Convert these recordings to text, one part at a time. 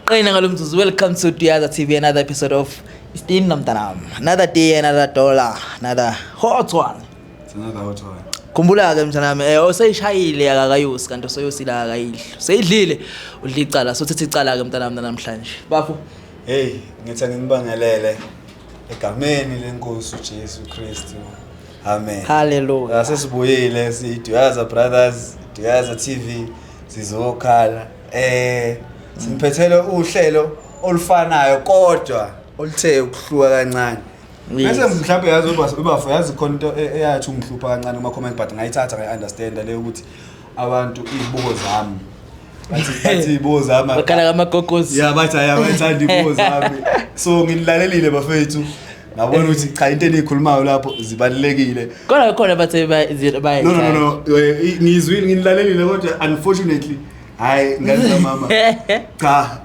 Qina ngalo mzuzu, welcome to Duyaza TV, another episode of Istina Mntanam. Another day, another dollar, another hot one. It's another hot one. Khumbula ke mntanami, oseyishayile akakayusi kanti oseyosile akakayidli. Useyidlile udla icala, sothethe icala ke mntanami namhlanje. Bafo. Hey, ngithi nginibingelele egameni lenkosi uJesu Kristu. Amen. Hallelujah. Asesibuyile siyiDuyaza Brothers, Duyaza TV sizokhala. Siniphethele uhlelo olufanayo kodwa oluthe ukuhluka kancane. Yes. Bese mhlawumbe yazi ubafo yazi khona into eyathi ungihlupha kancane kuma comment, but ngayithatha ngayi understand le ukuthi abantu izibuko zami. Bathi izibuko zami. Bakhala kamagogozi. Yeah, bathi ayabathanda izibuko zami. So nginilalelile bafethu. Ngabona ukuthi cha into enikhulumayo lapho zibalulekile. Kodwa khona bathe ba No. Ngizwile nginilalelile kodwa unfortunately hayi ngani mama. Cha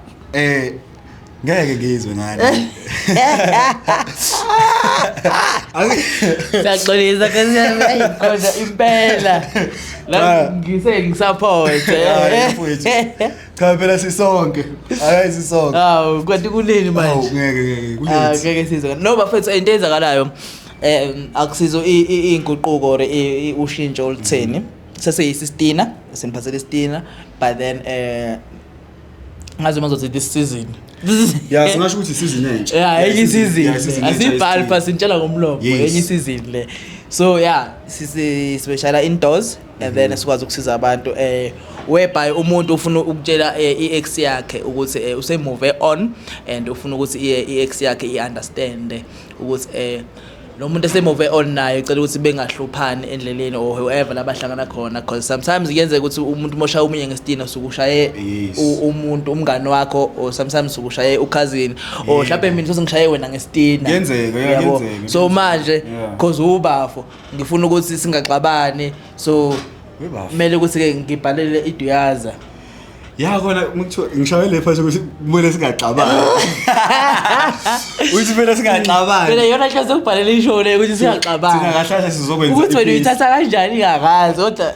ngeke ngizwe ngani. Siyaxolisa kodwa impela. La ngise ngisupport. Cha phela sisonke. Hayi sisonke. Hawu kanti kunini manje? Ngeke kuleti. Ngeke sizwe. No bafethu into eyenzakalayo akusizo inguquko or ushintsho olutheni. Seseyisistina, siniphathele istina, but then ngazi mazothi this season. Yeah, singasho ukuthi season entsha. Yeah, enye season. Asibhali pha sintshela ngomlomo, Yes. enye season le. So yeah, sibeshayela indoors and then sikwazi ukusiza abantu whereby umuntu ufuna ukutshela i-ex yakhe ukuthi usemove on and ufuna ukuthi i-ex yakhe i-understand ukuthi lo muntu esemove on naye ucela ukuthi bengahluphani endleleni or whoever labahlangana khona, because sometimes kuyenzeka ukuthi umuntu mosha umunye ngestina usukushaye umuntu umngani wakho, or sometimes ukushaye ucousin, or mhlawumbe mina sengishaye wena ngestina. Kuyenzeka, yeah, kuyenzeka. So manje because ubafo ngifuna ukuthi singaxabani, so kumele ukuthi ke ngibhalele iDuyaza. Ya kona ngishaye le phasi ukuthi kumele singaxabani. Uthi kumele singaxabani. Phela yona hlase ukubhalela ishow le ukuthi singaxabani. Thina kahle sizokwenza. Ukuthi wena uyithatha kanjani ingakazi kodwa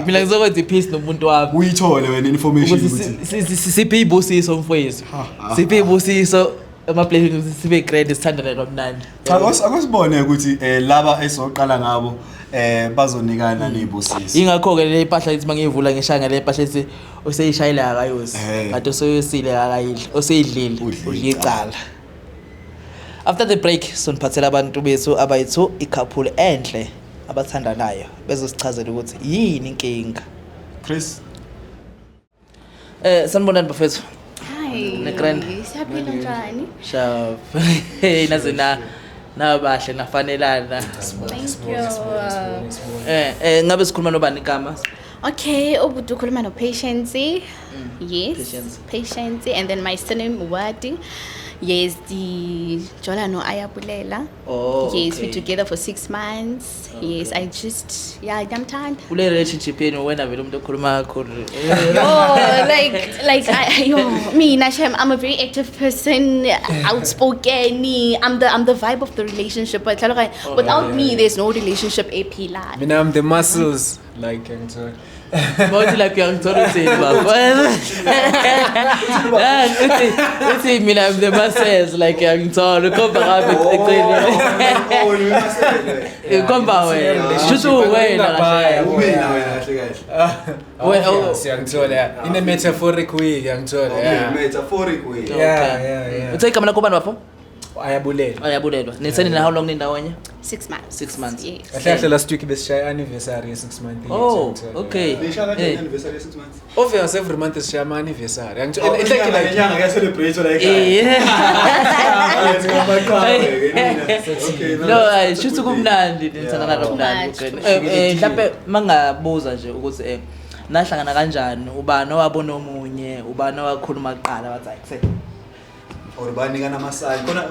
mina ngizokwenza ipeace nomuntu wami. Uyithole wena information ukuthi siphe ibusiso mfowethu. Siphe ibusiso ema-blessings sibe grand sithandane kamnandi. Cha akusibone ukuthi laba esoqala ngabo bazonikana nezibusiso. Ingakho ke le impahla ethi mangiyivula ngishaya le impahla ethi oseyishayile akayosi kanti oseyosile akayidli oseyidlile udla icala. After the break soniphathela abantu bethu abayithu icouple enhle abathandanayo bezosichazela ukuthi yini inkinga. Chris Sanibonani bafethu. Hi. Ne grand. Siyaphila njani? Sharp. Hey naze na nabahle nafanelana. Thank you. Ngabe sikhuluma nobani igama? Okay, ubudu ukhuluma no Patience. Yes. Patience and then my surname Wadi. Yes, the Jola no Ayabulela. Oh, yes, okay. We're together for 6 months. Okay. Yes, I just I'm tired. Kule relationship yenu wena vele umuntu okhuluma kakhulu. Oh, like I me Nashem, I'm a very active person, outspoken. I'm the vibe of the relationship, but without me there's no relationship AP la. I mean, I'm the muscles like I'm sorry. Mawuthi like uyangithola uthini baba? Uthi mina I'm the muscles like uyangithola ukhomba ngabe eceleni. Ukhomba wena. Shuthu wena kahle. Umina wena kahle kahle. Siyangithola in a metaphoric way uyangithola. Yeah, metaphoric way. Yeah. Uthe igama lakho bani bafo? Ayabulelwa. Ayabulelwa. Nitheni na how long nindawonye? 6 months. 6 months. Yes. Kahle last week besishaya anniversary 6 months. Oh, okay. Nishaya kanjani anniversary 6 months? Obvious every month is shaya anniversary. It's like inyanga ya celebrate la ekhaya. Okay. No, I shuthi kumnandi nithandana kamnandi. Mhlawumbe mangabuza nje ukuthi nahlangana kanjani, ubani owabona omunye, ubani owakhuluma kuqala wathi ayikuse. Or banikana amasayini khona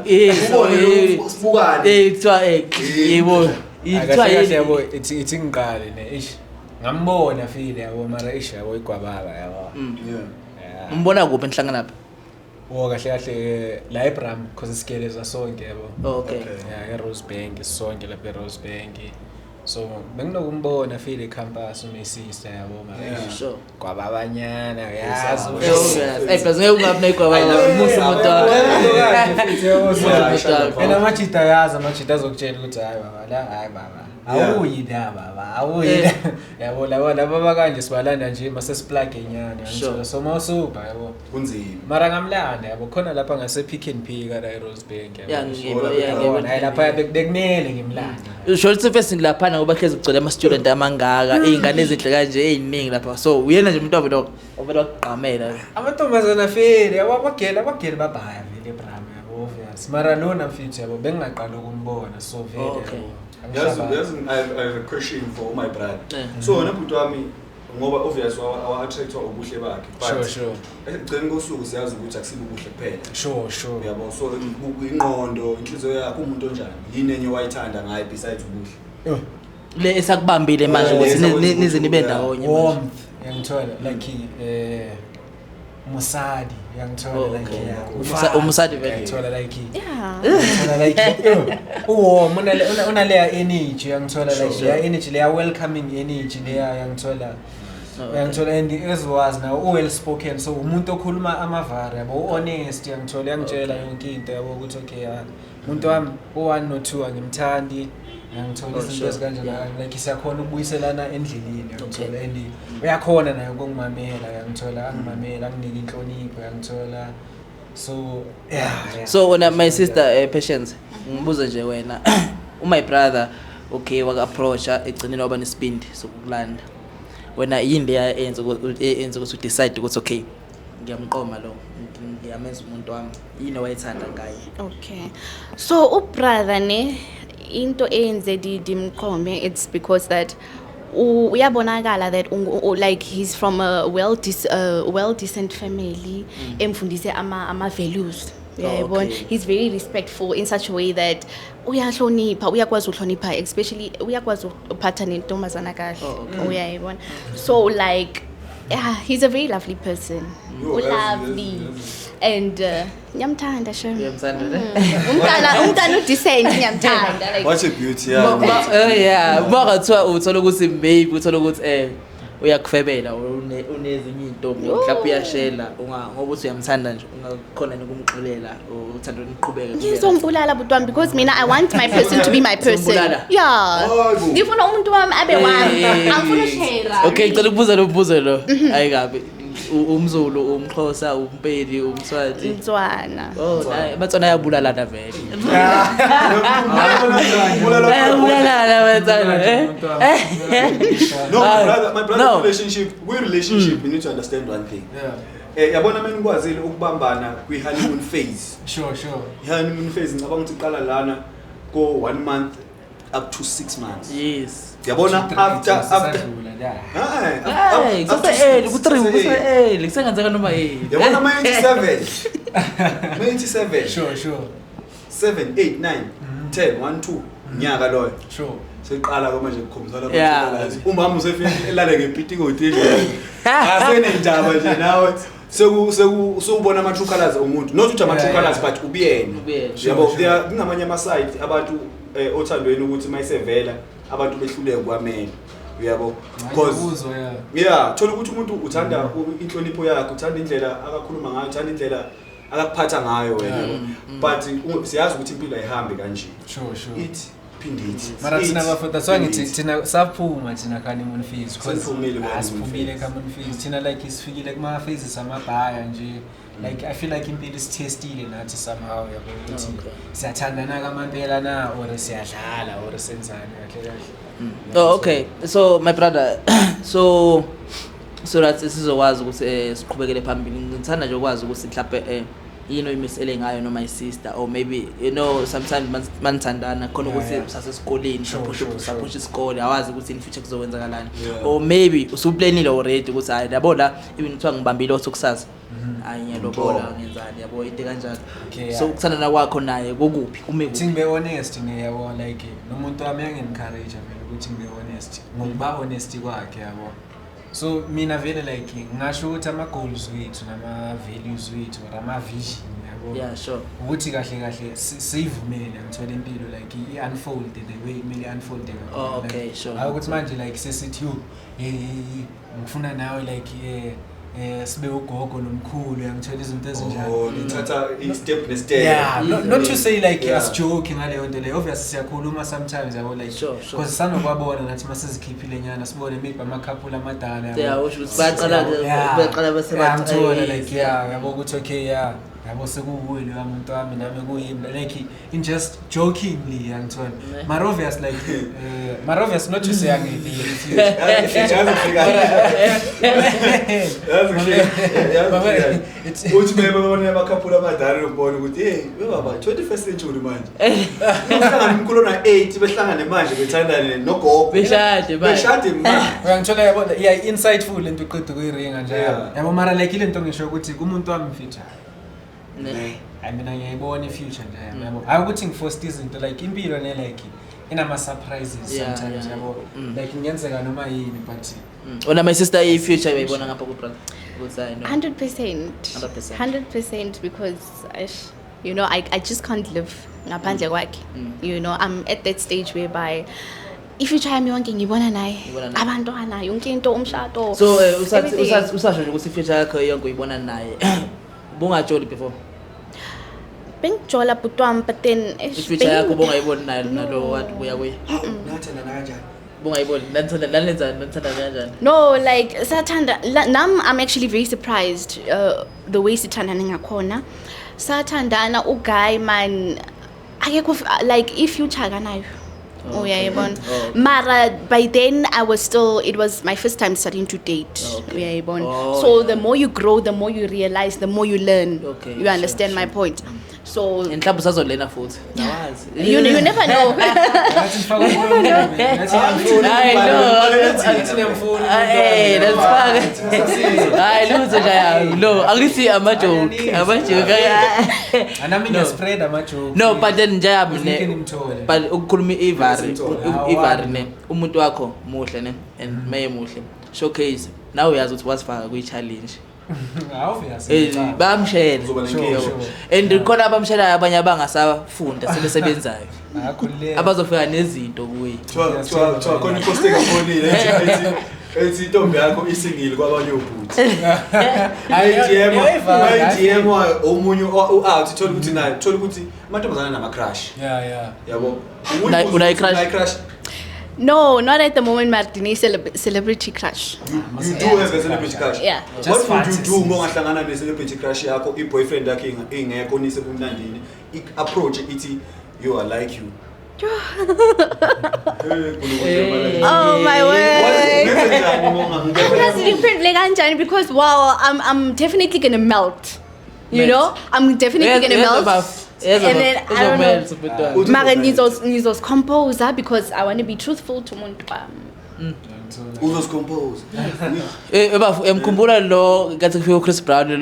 sibukane kuthiwa yebo ithiwa yebo ithi ngiqale ne ish ngambona file yabo mara ish yabo igwababa yabo. Yeah. Umbona kuphi nihlangana lapha? Oh kahle kahle la eBram because isigeleza sonke yabo. Okay. Yeah, eRosebank sonke lapha eRosebank. So benginokumbona file campus my sister, yabo, mara Yeah. eish, Sure. kwababanyana yazi. Obvious. Hey, plus ngeke ungabi nayigwababa, umuhle umuntu wakho. Yeah, And amajita, yazi, amajita azokutshela ukuthi hayi baba la, hayi baba, awuyi la baba, awuyi la, yabo, labo laba bakanje sibalanda nje masesiplug enyana. Sure. So mawusuba, yabo, Kunzima. mara ngamlanda, yabo, khona lapha ngase Pick and Pay ka la eRosebank, yabo. Yeah, yeah, Yabona, hayi lapha bekumele ngimlanda. Usho ukuthi first laphana ngoba hlezi kugcwele ama-student amangaka, iy'ngane ezinhle kanje ey'ningi lapha, so uyena nje umuntu ovele wakugqamela. Amantombazana fele, yabo, abagele babhaya vele bram, yabo, obvious, mara lona mfethu, yabo, bengingaqali ukumbona, so vele, Okay. yabo, Yazi, angihlabanga. yazi, I have a question for my brother. Yeah. So wena bhuti wami, ngoba obvious wa-attractwa ubuhle bakhe, but Sure. ekugcineni kosuku siyazi ukuthi akusibo ubuhle kuphela. Sure. Uyabo, so ingqondo, inhliziyo yakho, umuntu onjani, yini enye wayithanda ngaye besides ubuhle? Yo, Le esakubambile manje Yeah, ukuthi esakwenza nize nibe ukuthi- ndawonye manje. Warmth, yangithola, like musadi, yangithola, Oh, like okay. yeah, Umusadi vele. yangithola, like Yeah. yangithola, like uwarm, unaleya energy, yangithola, like Sure. leya energy, leya welcoming energy leya, yangithola. Oh, okay. Uyangithola, and eziwazi nawo u-well spoken, so umuntu okhuluma amavari, yabo, u-honest, uyangithola, uyangitshela yonke into, yabo, ukuthi okay ya umuntu wami u-one no-two angimthandi, uyangithola, Oh, izinto sure. ezikanjalo. Yeah. Like siyakhona ukubuyiselana endleleni, uyangithola, Okay. and uyakhona naye ukungimamela, uyangithola, angimamela, anginike inhlonipho, uyangithola, so yeah. So wena my sister, Patience, ngibuze nje wena, my brother, okay, waka-approacha, egcineni waba nesibindi sokukulanda wena, yini leya eyenza ukuthi udecide ukuthi okay, ngiyamqoma lo, ngiyamenza umuntu wami? Yini owayethanda ngaye? Okay. So ubrother ne, into eyenze ndimqome, it's because that uyabonakala that like he's from a well decent family emfundise ama values. Uyayibona, he's very respectful in such a way that uyahlonipha, uyakwazi ukuhlonipha, especially uyakwazi ukuphatha nentombazana kahle. Oh, okay. Uyayibona, so like yeah, he's a very lovely person. Yo, Lovely. yazi. And ngiyamthanda shem. Uyamthanda, ne? Umntana udecent, ngiyamthanda, like What a beauty, yeah. Yeah, uma ngathiwa uthola ukuthi maybe uthola ukuthi uyakufebela or unezinye iy'ntombi, mhlawumbe uyashela, ngoba uthi uyamthanda nje, ungakhona nokumxolela or uthando niqhubeke? Ngizombulala bhuti wami, because mina I want my person to be my person. Uzombulala? Yeah. Hayi bo. Ngifuna umuntu wami abe wami, angifuna ushare. Okay, ngicela ukubuza lo mbuzo lo, hayi kabi. UmZulu, umXhosa, umpedi, umSwati? Mtswana. Oh, abaTswana ayabulalana vele, ayabulalana abaTswana, eh? No, my Ah, brother, my brother, no. relationship, we relationship, you need to understand one thing. Yabona mina nikwazile ukubambana kwi-honeymoon phase. Sure. I-honeymoon phase ngicabanga ukuthi iqala lana ko 1 month up to 6 months. Yes. Yabona, Two, three, after after sisadlula la. Ah, Hey, kusase-early, ku-three, kusase-early, kusengenzeka noma yini. Yabona ma 87. Ma 87. Sure. 7 8 9 10 1 2 nyaka loyo. Sure. Seqala ke manje kukhombisana. Umama usefike elale ngepitikoti nje, asenendaba nje nawe, seku seku usubona ama true colors omuntu, not ukuthi ama true colors, but ubuyena. Ubuyena. Yabo, Sure, there are kungamanye ama side abantu othandweni ukuthi mayisevela abantu behluleke kwamele, uyabo, because Ngiyakuzwa, yeah. Yeah, thola ukuthi umuntu uthanda inhlonipho yakhe, uthanda indlela akakhuluma ngayo, uthanda indlela akakuphatha ngayo wena, yabo, but siyazi ukuthi impilo ayihambi kanje. Sure. Ithi phinde ithi Mara thina ithi, bafo, that's why phinde ngithi ithi. thina saphuma thina honeymoon phase, 'cause Seniphumile ku-honeymoon ah, siphumile phase. honeymoon phase thina, like sifikile kuma phases amabhaya nje, like I feel like impilo isithestile nathi somehow, yabo, ukuthi siyathandana kamampela na or siyadlala or senzani kahle kahle. Oh, okay. So my brother, so that sizokwazi ukuthi siqhubekele phambili. Ngithanda nje ukwazi ukuthi mhlawumbe yini oyimisele ngayo noma i-sister, or maybe sometimes manithandana khona ukuthi usasesikoleni, usaphusha usaphusha isikole, awazi ukuthi in future kuzokwenzakalani, or maybe usuplanile already ukuthi hayi, yabo, la even kuthiwa ngibambile othi kusasa, hayi, ngiyalobola, ngenzani, yabo, into kanjalo. Okay, So ukuthandana kwakho naye kokuphi, kume Ukuthi kuphi? ngibe honest ne, yabo, like nomuntu wami uyangi-encourage vele ukuthi ngibe honest ngokuba honest kwakhe, yabo. So mina vele like ngingasho ukuthi ama-goals wethu nama-values wethu or ama-vision, yangithola. yabo. Yeah, sure. Ukuthi kahle kahle siyivumele ngithola impilo like i-unfold the way kumele i-unfold ngakhona. Oh, okay, Like, sure. hayi ukuthi manje like sesithi yo hey, ngifuna nawe like sibe ugogo nomkhulu, uyangithola izinto ezinjalo. Oh, nithatha i-step ne-step. Yeah, not to say like Yeah. asijoke ngaleyo nto leyo, obviously siyakhuluma sometimes yabo like Sure, sure. because sanokwabona nathi masizikhiphile nyana sibone maybe ama-couple amadala yabo. Yeah, usho ukuthi bayaqala Yeah. bayaqala bese Yeah, ngithola yes, like yeah yabo ukuthi okay yeah yabo sekuwuwe loya muntu wami nami kuyimi like in just jokingly yangithola. Ne. Mara obvious like mara obvious not to say angiyidingi. Yazi hleka. Yazi hleka. Yazi hleka. Uthi bebona amakhaphula amadala lokubona ukuthi hey bebaba 21st century manje. Uhlangana umkhulu na 8 behlangane manje bethandane nogogo. Beshade manje. Beshade manje. Uyangithola yabo yeah insightful lento uqeda ukuyiringa nje Yeah. yabo mara like ile nto ngisho ukuthi kumuntu wami mfitha Ne. hayi mina ngiyayibona i-future nje yabo hayi ukuthi ngiforce izinto like impilo ne like inama surprises Yeah, sometimes yeah. yabo like ingenzeka noma yini but Wena my sister i-future uyayibona ngapha ku brother ukuthi hayi no. 100%. 100%. 100% because you know I just can't live ngaphandle kwakhe. You know, I'm at that stage whereby i-future yami yonke ngibona naye, Ngibona naye. abantwana, yonke into, umshado. So everything. usasho nje ukuthi i-future yakho yonke uyibona naye. Bungajoli before. Bengijola bhuti wami but then eish, I-future yakho bongayiboni naye No. nalo wathi buya kuye. Nathandana kanjani? Bungayiboni. Nanithanda nanenzani nanithanda kanjani? No, like sathanda nam I'm actually very surprised the way sithandane ngakhona. Sathandana uguy man akekho like i-future akanayo. Oh, Uyayibona. okay. Oh. Mara by then I was still, it was my first time starting to date. Okay. Uyayibona. Oh, So yeah. the more you grow, the more you realize, the more you learn. Okay, You understand sure, my sure. point. So Mhlawumbe usazolena futhi. Nawazi. you never know. ngathi ngifaka umlomo, ngathi ngiyamfuna. Hayi no. Ngathi ngiyamfuna. Hey, that's fine. Hayi lutho nje hayi. No, angithi ama-joke, ama-joke. Anami No. ngiyaspread ama-joke. No, but then nje yami Ngeke ne nimthole. but ukukhuluma ivari, Simthole. ivari ne umuntu wakho muhle ne and maye muhle. Showcase. Nawe uyazi ukuthi wasifaka kwi challenge. Obvious. Eh bayamshela. Uzoba Sure, nenkinga. sure. And khona abamshelayo abanye abangasafunda sebesebenzayo. Akhululeke. Abazofika nezinto kuye. Kuthiwa khona ipost engibonile ethi intombi yakho isingile kwabanye obhuti. Hayi, DM iyayivala. DM omunye u-out ithola ukuthi naye thola ukuthi amantombazane anama-crush. Yeah, yeah. Yabo. Unayi crush? Unayi crush. No, not at the moment, Martini celebrity crush. You do have a celebrity crush. Yeah. Just What would you do fantasies. uma ungahlangana ne-celebrity crush yakho, i-boyfriend yakho ingekho nisebumnandini, i-approach ithi you are like you. Hey, Nkulunkulu, Oh my word. What? Ngenzenjani uma Angazi ngiphendule kanjani because wow, I'm definitely gonna melt. You Melt. know? I'm definitely gonna melt. And then I don't know. Mara ngizos-compose because I want to be truthful to umuntu wami. Uzozicompose. Eh bafu emkhumbula lo kathi kufika uChris Brown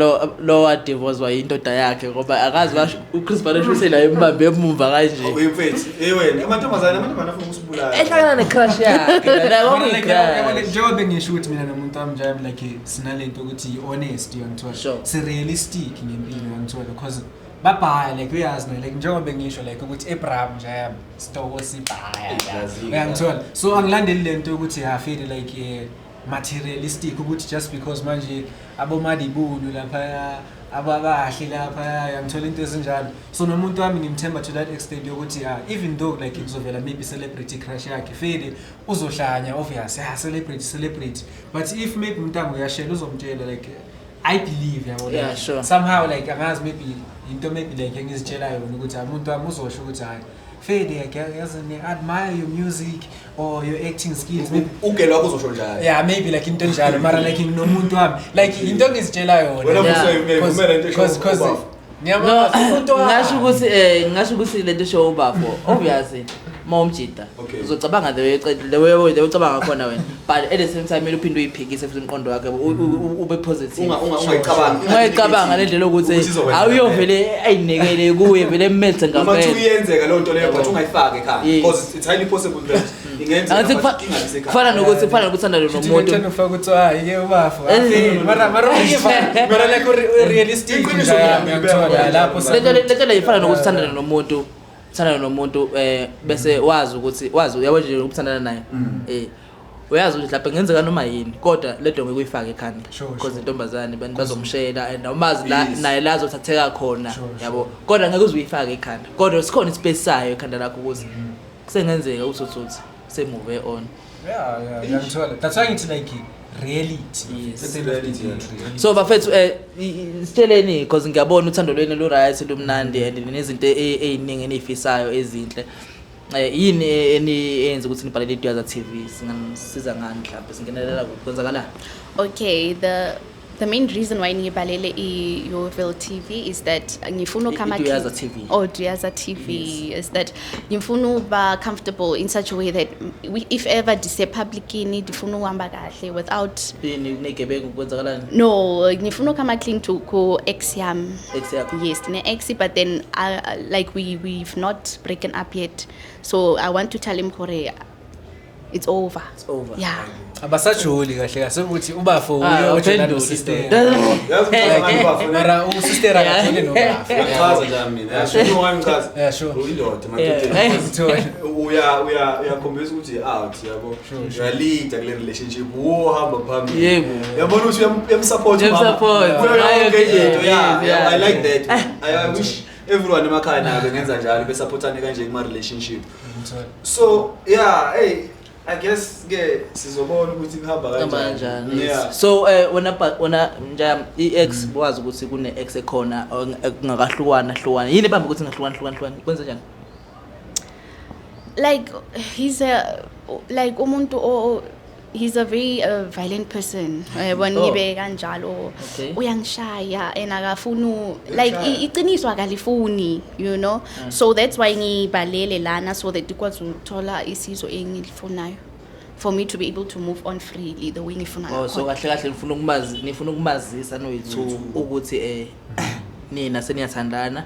lo wadivorcewa indoda yakhe ngoba akazi basho uChris Brown eshuse la embambe emumva kanje. Uyimfethu. Eh wena, amantombazane afuna ukusibulala. Ehlangana necrush yakhe. Naye Mara like, yabo, kwakuyi-crush. njengoba bengisho ukuthi mina nomuntu wami nje I'm like sinalento ukuthi honest uyangithola. Sure. Si-realistic ngempilo uyangithola because babhaya like uyazi na like njengoba bengisho like ukuthi eBram nje yami sitoko sibhaya Yazi. uyangithola. So angilandeli lento yokuthi hafeli like materialistic ukuthi just because manje abomadibulu lapha ababahle lapha uyangithola into ezinjalo. So nomuntu wami ngimthemba to that extent yokuthi even though like kuzovela maybe celebrity crush yakhe fele uzohlanya obvious yeah celebrity but if maybe umuntu wami uyashela uzomtshela like I believe yabo like, Yeah, sure. somehow like angazi maybe into maybe like engizitshela yona ukuthi umuntu wami uzosho ukuthi hayi Fede yazi admire your music or your acting skills maybe Ugelo wakho uzosho njalo. yeah maybe like into enjalo mara like nginomuntu wami like into engizitshela yona Wena Yeah. futhi uyayivumela into esho cause ubafo. ngiyamazi umuntu wami. Ngasho ukuthi lento esho ubafo obviously uma umjida Okay. uzocabanga the way the way ucabanga khona wena but at the same time kumele uphinde uyiphikise futhi umqondo wakhe ube positive. Ungayicabangi. Ungayicabanga le ndlela ukuthi awuyovele ayinekele kuye vele emethe Noma kuthiwa ngempela. iyenzeka leyo nto leyo but ungayifaki ekhaya Yes. because it's highly possible that Ingenzeka, Angithi but inkinga isekhaya. kufana nokuthi uthandane nomuntu. Uthanda ufaka utswayi ke ubafo. Eh. Mara like realistic Iqiniso nje mina ngiyakuthola ngibeka lapho. Lento le ifana nokuthi uthandane nomuntu, uthandane nomuntu bese wazi ukuthi wazi uyabo nje ukuthandana naye. Uyazi ukuthi lapha kungenzeka noma yini, kodwa lento ngeke uyifake ekhanda because intombazane abantu bazomshela and awumazi la naye la azothatheka khona, yabo. Kodwa ngeke uze uyifake ekhanda, kodwa sikhona ispace sayo ekhanda lakho ukuthi kusengenzeka ukuthi uthi semove on. Yeah, ngiyakuthola. That's why ngithi like reality. Yes. At the end of the Reality, day, yeah. reality. So bafethu, sitsheleni, because ngiyabona uthando lwenu lu right, lumnandi and nezinto ey'ningi eniyifisayo ezinhle. Yini eni eyenza ukuthi nibhalele iDuyaza TV? Singanisiza ngani, mhlawumbe singenelela kuphi, kwenzakalani? Okay, the main reason why ngibhalele i-Yeoville TV is that ngifuna ukama iDuyaza TV. Oh, Duyaza TV. Is that ngifuna ukuba comfortable in such a way that we, if ever ndise-publicini, ndifuna ukuhamba kahle without Yini, kunegebengu, kwenzakalani? No, ngifuna ukama clean to ku ex yam. Ex yakho? Yes, ne ex, but then like we've not broken up yet, so I want to tell him gore it's over. It's over. Yeah. Abasajoli kahle kahle ukuthi ubafo Ah, uye ojola awuphenduli nosister. indoda. Yazi ukuthi ngani bafo, ne? Mara usister akajoli nobafo. Ngiyachaza nje mina. Yeah, sure, why ngichaza? Yeah, sure. Uyindoda, Yeah. madodeni. Ngithola. Uya uyakhombisa ukuthi out, yabo. Sure. Uyalead kule relationship. Wohamba phambili. Yebo. Uyabona ukuthi uyamsupport umama. Uyamsupport. Kuyo yonke Yeah, into, yeah. yeah. I like that. I wish everyone emakhaya nabo bengenza njalo, besupportane kanje kuma relationship. Ngithola. So, yeah, hey, I guess ke sizobona ukuthi kuhamba Hamba kanjani. kanjani? Yeah. Yes. So wena nja i-ex, wazi ukuthi kune ex ekhona kungakahlukwana hlukwana. Yini ebamba ukuthi ngahlukana hlukana hlukana? Kwenze njani? Like he's a like umuntu o he's a very violent person, yabona. Oh. Ngibe kanjalo. Uyangishaya and akafuni like Uyangishaya. iqiniso akalifuni. So that's why ngibalele lana, so that ikwazi ukuthola isizo engilifunayo for me to be able to move on freely the way ngifuna Oh, so ngakhona. kahle kahle nifuna ukumazi, nifuna ukumazisa noyi-two ukuthi nina seniyathandana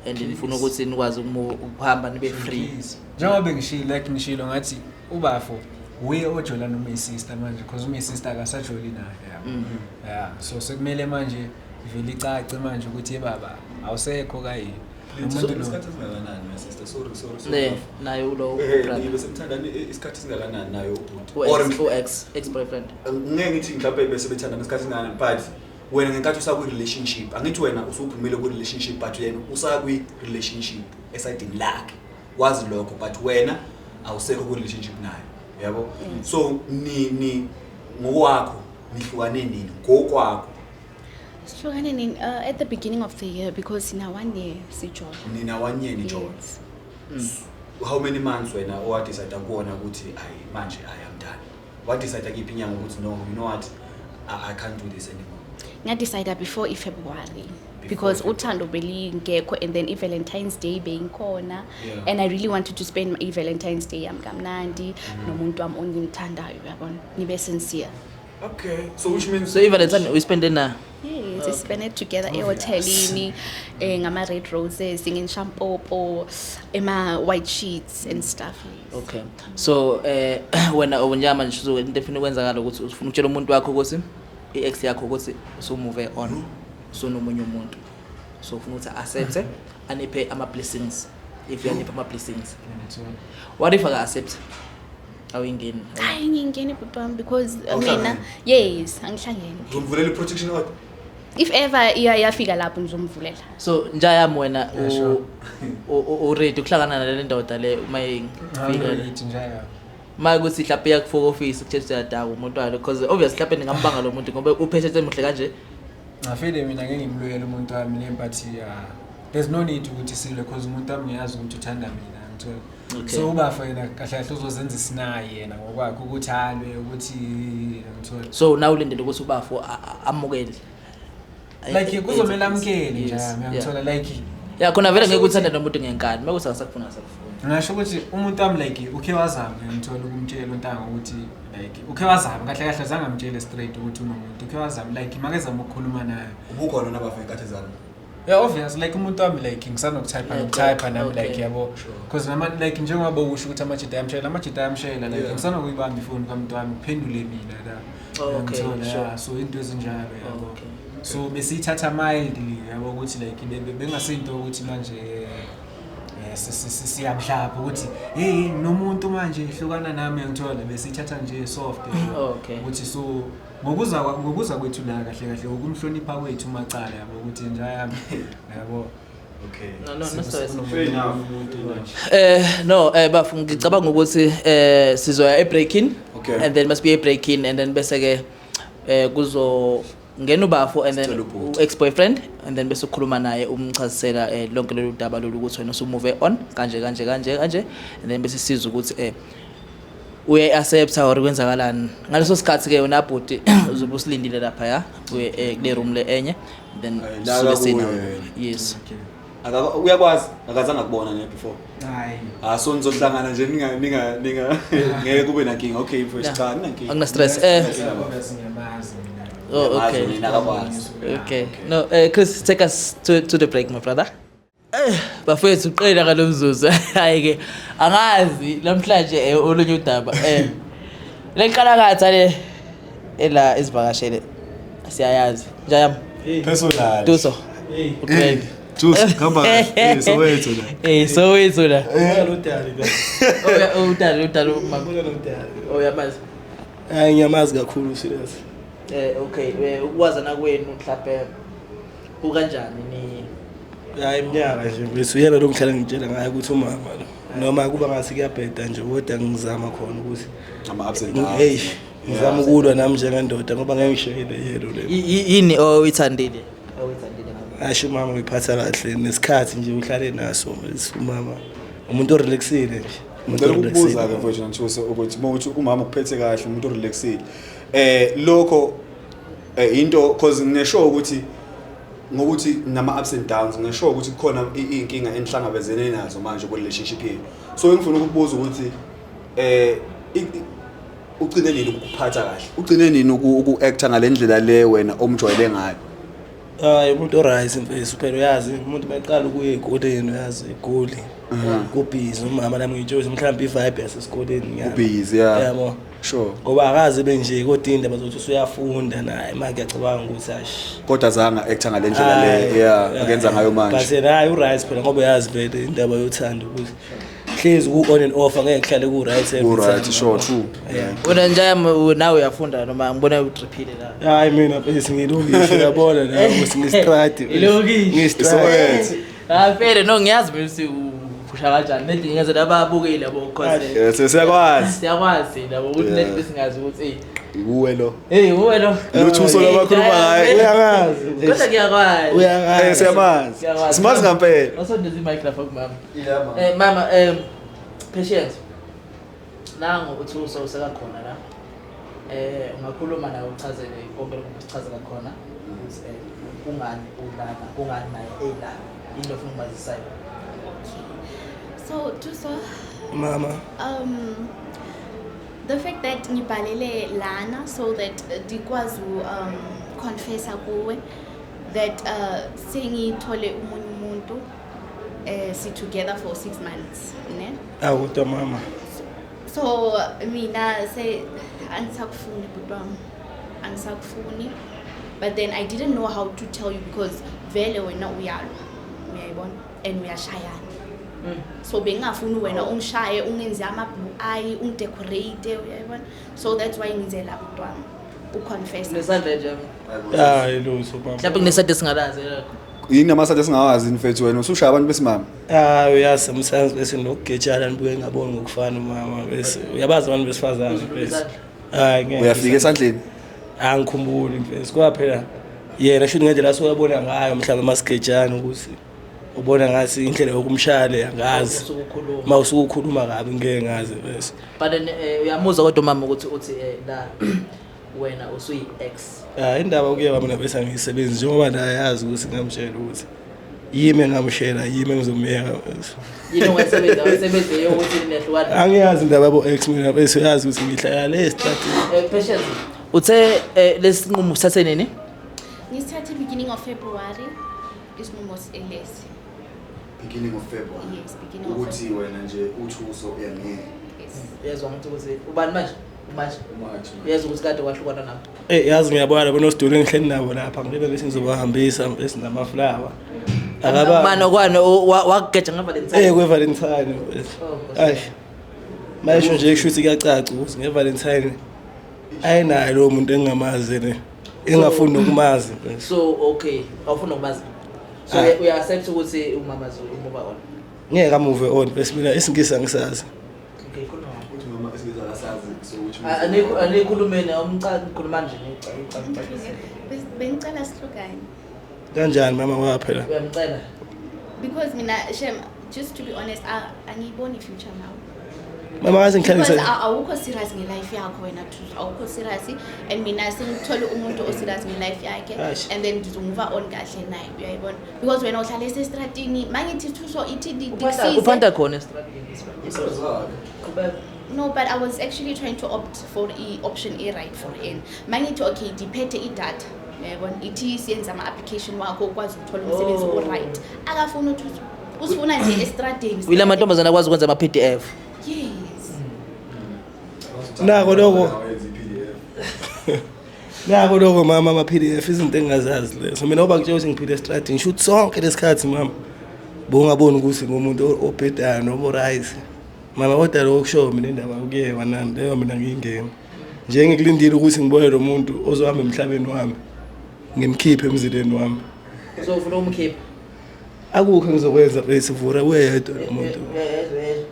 and nifuna ukuthi nikwazi ukuhamba nibe free. Please. Njengoba bengishilo, like ngishilo ngathi ubafo uye ojola noma sister manje, because uma sister akasajoli naye, yabo. Yeah, so sekumele manje ivele icace manje ukuthi baba awusekho kayini. Umuntu lo Isikhathi esingakanani, my sister? Sorry, sorry, sorry. Ne naye ulo brother. Nibe semthandani isikhathi esingakanani naye ubhuti? Or U ex ex boyfriend. Ngeke ngithi mhlawumbe bese bethandana isikhathi esingakanani, but wena ngenkathi usakwi-relationship, angithi wena usuphumile kwi-relationship, but yena usakwi-relationship esayidini lakhe, wazi lokho, but wena awusekho kwi-relationship naye, yabo. So ni ngokwakho nihlukane nini ngokwakho? Sihlukane nini? At the beginning of the year, because sina one year sijola. Nina one year nijola? Yes. How many months wena owadecide kuwona ukuthi ayi, manje I am done? Wadecide kiphi inyanga ukuthi no, you know what, I can't do this anymore? Ngadecide before iFebruary because February. Uthando belingekho and then i-Valentine's Day beyinkhona and I really wanted to spend i-Valentine's Day yami kamnandi nomuntu wami ongimthandayo, uyabona, ngibe sincere. Okay, so which means So i-Valentine uyispende na? Yes, we spent it together ehotelini, ngama-red roses, ngishampopo, ema-white sheets and stuff, yes. Okay, so wena njengamanje nje into efuna ukwenzakala ukuthi ufuna ukutshela umuntu wakho ukuthi i-ex yakho ukuthi usumove on, usunomunye umuntu, so ufuna ukuthi accept, aniphe ama-blessings, if uyanipha ama-blessings. What if aka-accept, awuyingeni? Hayi, ngingeni bhuti wami, because Awuhlangene? mina, yes, angihlangene. Uzomvulela i-protection order? If ever iyafika lapho, ngizomvulela. So njayami wena Yeah, sure. uready ukuhlangana nale ndoda le uma ifika? Ngithi nje ya. Uma kuthi mhlawumbe iyakufaka office kuthethe uyadaka umuntu wayo, because obviously mhlawumbe ningambanga lo muntu ngoba uphethe emuhle kanje. Ngafile mina ngeke ngimlwele umuntu wami le, but yeah, there's no need ukuthi silwe because umuntu wami ngiyazi ukuthi uthanda mina, ngithola. So ubafa yena kahle kahle uzozenza isinayi yena ngokwakhe ukuthi alwe ukuthi, ngithola. So now ulindele ukuthi ubafo amukele? Like kuzomela amkele nje, ngiyangithola, like Ya, khona vele ngeke uthande nomuntu ngenkani, uma kuthi akasakufuna, akasakufuni. Ngisho ukuthi umuntu wami like ukhe wazama, ngiyamthola, ukumtshela untanga ukuthi like ukhe wazama, kahle kahle zange amtshele straight ukuthi unomuntu, ukhe wazama like makezama ukukhuluma naye. Ubukhona nabafa ngenkathi zami? Yeah, obvious, like umuntu wami, like ngisanokutype nokutype nami, like yabo, because nama like njengoba usho ukuthi amajita ayamshayela, amajita ayamshayela, like ngisanokuyibamba ifoni kamuntu wami kuphendule mina la. Oh, okay, Uyangithola? sure. Yeah, so into ezinjalo, yabo. Okay. So besiyithatha mildly, yabo, ukuthi like bengasinto ukuthi manje siyamhlapha ukuthi hey, nomuntu manje hlukana nami, ngithola besiyithatha nje soft, yabo. Okay. Ukuthi so ngokuza kwethu la, kahle kahle ukumhlonipha kwethu umacala, yabo, ukuthi nje yami, yabo. Okay. No, stress. Fair enough. Umuntu manje. No, bafu, ngicabanga ukuthi sizoya e-breaking. Okay. And then must be a breaking and then bese ke kuzo ngena ubafo and then Sicela ubhuti. Ex boyfriend and then bese ukhuluma naye, umchazisela lonke lolu daba lolu ukuthi wena usumove on kanje kanje kanje kanje, and then bese sizwa ukuthi uye accept or kwenzakalani ngaleso sikhathi ke. Wena bhuti uzobe usilindile lapha ya uye kule room le enye, then La sube kuwe sinawe. wena. Yes. Okay. Uyakwazi, akazange akubona ne before? Hayi. Ah, so nizohlangana nje, ninga ninga ninga ngeke kube nankinga. Okay mfowethu, Yeah. cha, akunankinga. Akuna stress. Obvious, ngiyamazi mina. Oh, Uyamazi okay. nina, akakwazi. Okay. No, Chris, take us to the break, my brother. Bafethu, uqela ngalomzuzu. Hayi ke, angazi namhlanje olunye udaba. Lenkalakatha le ela isivakashele siyayazi. Njayam, Personal. Tuso. Hey. Uqela. Tuso, hamba kahle. Eh, Soweto la. Soweto la. Lodali la. Oh, udali udali mama. Ubona lodali. Oh, uyamazi. Hayi, ngiyamazi kakhulu, serious. Okay, ukwazana kwenu mhlawumbe kukanjani ni? Hayi, iminyaka nje bese uyena lo ngihlala ngitshela ngaye ukuthi umama lo. Noma kuba ngathi kuyabheda nje, kodwa ngizama khona ukuthi Ama ups and downs. Hey, ngizama ukulwa nami njengendoda ngoba ngeke ngishayele yelo le. Yini oyithandile? Oyithandile ngabo? Asho umama uyiphatha kahle nesikhathi nje uhlale naso umama. Umuntu orelaxile nje. Umuntu Ngicela ukubuza ke, orelaxile. mfowethu Nanthuso, ukuthi uma uthi umama ukuphethe kahle, umuntu orelaxile. Lokho into cause ngisho ukuthi ngokuthi nama ups and downs, ngisho ukuthi kukhona iy'nkinga enihlangabezene nazo manje ku relationship yenu. So ngifuna ukukubuza ukuthi ugcine nini ukuphatha kahle? Ugcine nini uku-acta ngalendlela le wena omjwayele ngayo? Hayi, umuntu oright mfethu, phela uyazi umuntu meqala ukuya ey'koleni, uyazi egoli kubhizi umama nami ngitsho ukuthi mhlawumbe i-vibe yasesikoleni ngiyabo. Ubhizi, yeah. Yabo. Sure. Ngoba akaze benje, kodwa indaba zokuthi usuyafunda naye manje, ngiyacabanga ukuthi ash. Kodwa zange acta ngalendlela le, yeah, akenza ngayo But manje. yena hayi, uright phela, ngoba uyazi vele indaba yothando ukuthi hlezi ku-on and off, angeke kuhlale ku-right every Ku-right, time, sure, yabo. true. Yeah. Wena njayam, nawe uyafunda noma ngibona utriphile la? Hayi, mina mfethu ngilungishe, uyabona nawe ukuthi ngistradi. Ilokishi. Ngistradi. Soweto. Ah, fere, no, ngiyazi mina ukuthi uphusha kanjani. Nedi ngeze lababukeli yabo, cause Siyakwazi. siyakwazi nabo ukuthi Yeah. nedi singazi ukuthi hey. Uwe lo. Hey, uwe lo. Luthuso labakhuluma ngaye. Uyangazi. Kodwa ngiyakwazi. Uyangazi. Siyamazi. Siyakwazi. Simazi ngampela. Wasondeza imic lapha kumama. Yeah man. Mama, Patience. Nangu uThuso usekakhona la. Ungakhuluma naye uchazele konke lokhu kusichazela khona ukuthi kungani ulana, kungani naye elana. Into ofuna ukumazisayo. So, Tuso, Mama. The fact that ngibhalele lana so that ndikwazi confessa kuwe that sengithole umunye umuntu, si together for 6 months, ne? Awu, kodwa mama. So mina se angisakufuni, bhuti wami, angisakufuni, but then I didn't know how to tell you because vele wena uyalwa, uyayibona, and uyashayana, so bengingafuni wena ungishaye, ungenze ama-blue eye, ungidecorate, uyayibona. So that's why ngize la, bhuti wami, uconfessa. Kunesandla nje. Hayi, lutho mama. Mhlawumbe kunesandla esingalazi lakho. Yini amasathe esingawazi mfethu, wena usushaya abantu besimame? Hayi, uyazi sometimes bese nokugejana nibuye ngaboni ngokufana umama, bese uyabazi abantu besifazane bese. Hayi, ngeke. Uyafika esandleni? Angikhumbuli mfethu, kwa phela yena shuthi ngendlela asuke ngayo mhlawumbe masigejana ukuthi ubona ngathi indlela yokumshaya le, angazi. Usuke ukhuluma. Uma usuke ukhuluma kabi, ngeke ngazi bese. But then uyamuzwa kodwa umama ukuthi uthi la wena usuyi ex. Hayi, indaba kuyeba mina bese angiyisebenzi, njengoba naye yazi ukuthi ngamtshela ukuthi yimi engamshela, yimi engizomyeka bese. Yini ongayisebenza, ayisebenze yokuthi niyahlukana? Angiyazi indaba yabo ex mina bese, uyazi ukuthi ngihlala le estradini. Patience. Uthe lesinqumo usathe nini? Ngisithathe beginning of February. Isinqumo elesi. Beginning of February. Yes, beginning of Ukuthi February. wena nje uThuso uyangiyeka. Yes. Uyezwa ngithi ukuthi ubani manje? Manje. Umathi. Uyezwa ukuthi kade wahlukana nami. Eh, yazi ngiyabona labo nosiduli engihleli nabo lapha, ngibe bese ngizobahambisa bese namaflawa. Akaba Mano kwani wakugeja ngeValentine? Eh, kweValentine. Oh, Nkosi. Ayi. Mayisho nje kusho ukuthi kuyacaca ukuthi ngeValentine ayinayo lo muntu engingamazi ne. Engafuni nokumazi. So okay, awufuna ukumazi. So Ah. uya accept ukuthi umama umove on. Ngeke amove on bese mina isiNgisi angisazi. Okay, khuluma. Uthi mama esibiza akasazi so uthi Anikho anikhulumeni awumcaci ngikhuluma nje ngicela. Bengicela sihlukane. Kanjani mama waphela? Uyamcela. Because mina shem, just to be honest, angiyiboni future now. Mama ngaze Because ngihlalise. Awukho serious ngelife yakho wena Thuso, awukho serious, and mina sengithole umuntu oserious ngelife yakhe Eish. and then ngizomove on kahle naye, uyayibona, because wena uhlala esestratini, mangithi Thuso ithi ndikusize. Uphanda khona estradini. Qhubeka. No, but I was actually trying to opt for i-option e-right for in mangithi okay, ndiphethe idatha, uyayibona, ithi siyenze ama-application wakho ukwazi ukuthola umsebenzi. Oh. O-right akafuni uThuso, usifuna nje estradeni. Uyila mantombazana akwazi ukwenza ama PDF. Yes. Nako lokho. Awenza i-PDF. Nako lokho mama, ama PDF izinto engingazazi lezo. Mina oba ngitshela ukuthi ngiphile estradini, shoot sonke lesikhathi mama. Bongaboni ukuthi ngumuntu obhedayo noma oright. Mama kodwa lokho kusho mina indaba yokuyekwa nani leyo mina ngiyingeni. Nje ngikulindile ukuthi ngibone lo muntu ozohamba emhlabeni wami. Ngimkhiphe emzileni wami. So ufuna umkhipha. Akukho engizokwenza bese vura weyedwa lo muntu. Uyezwa uyezwa.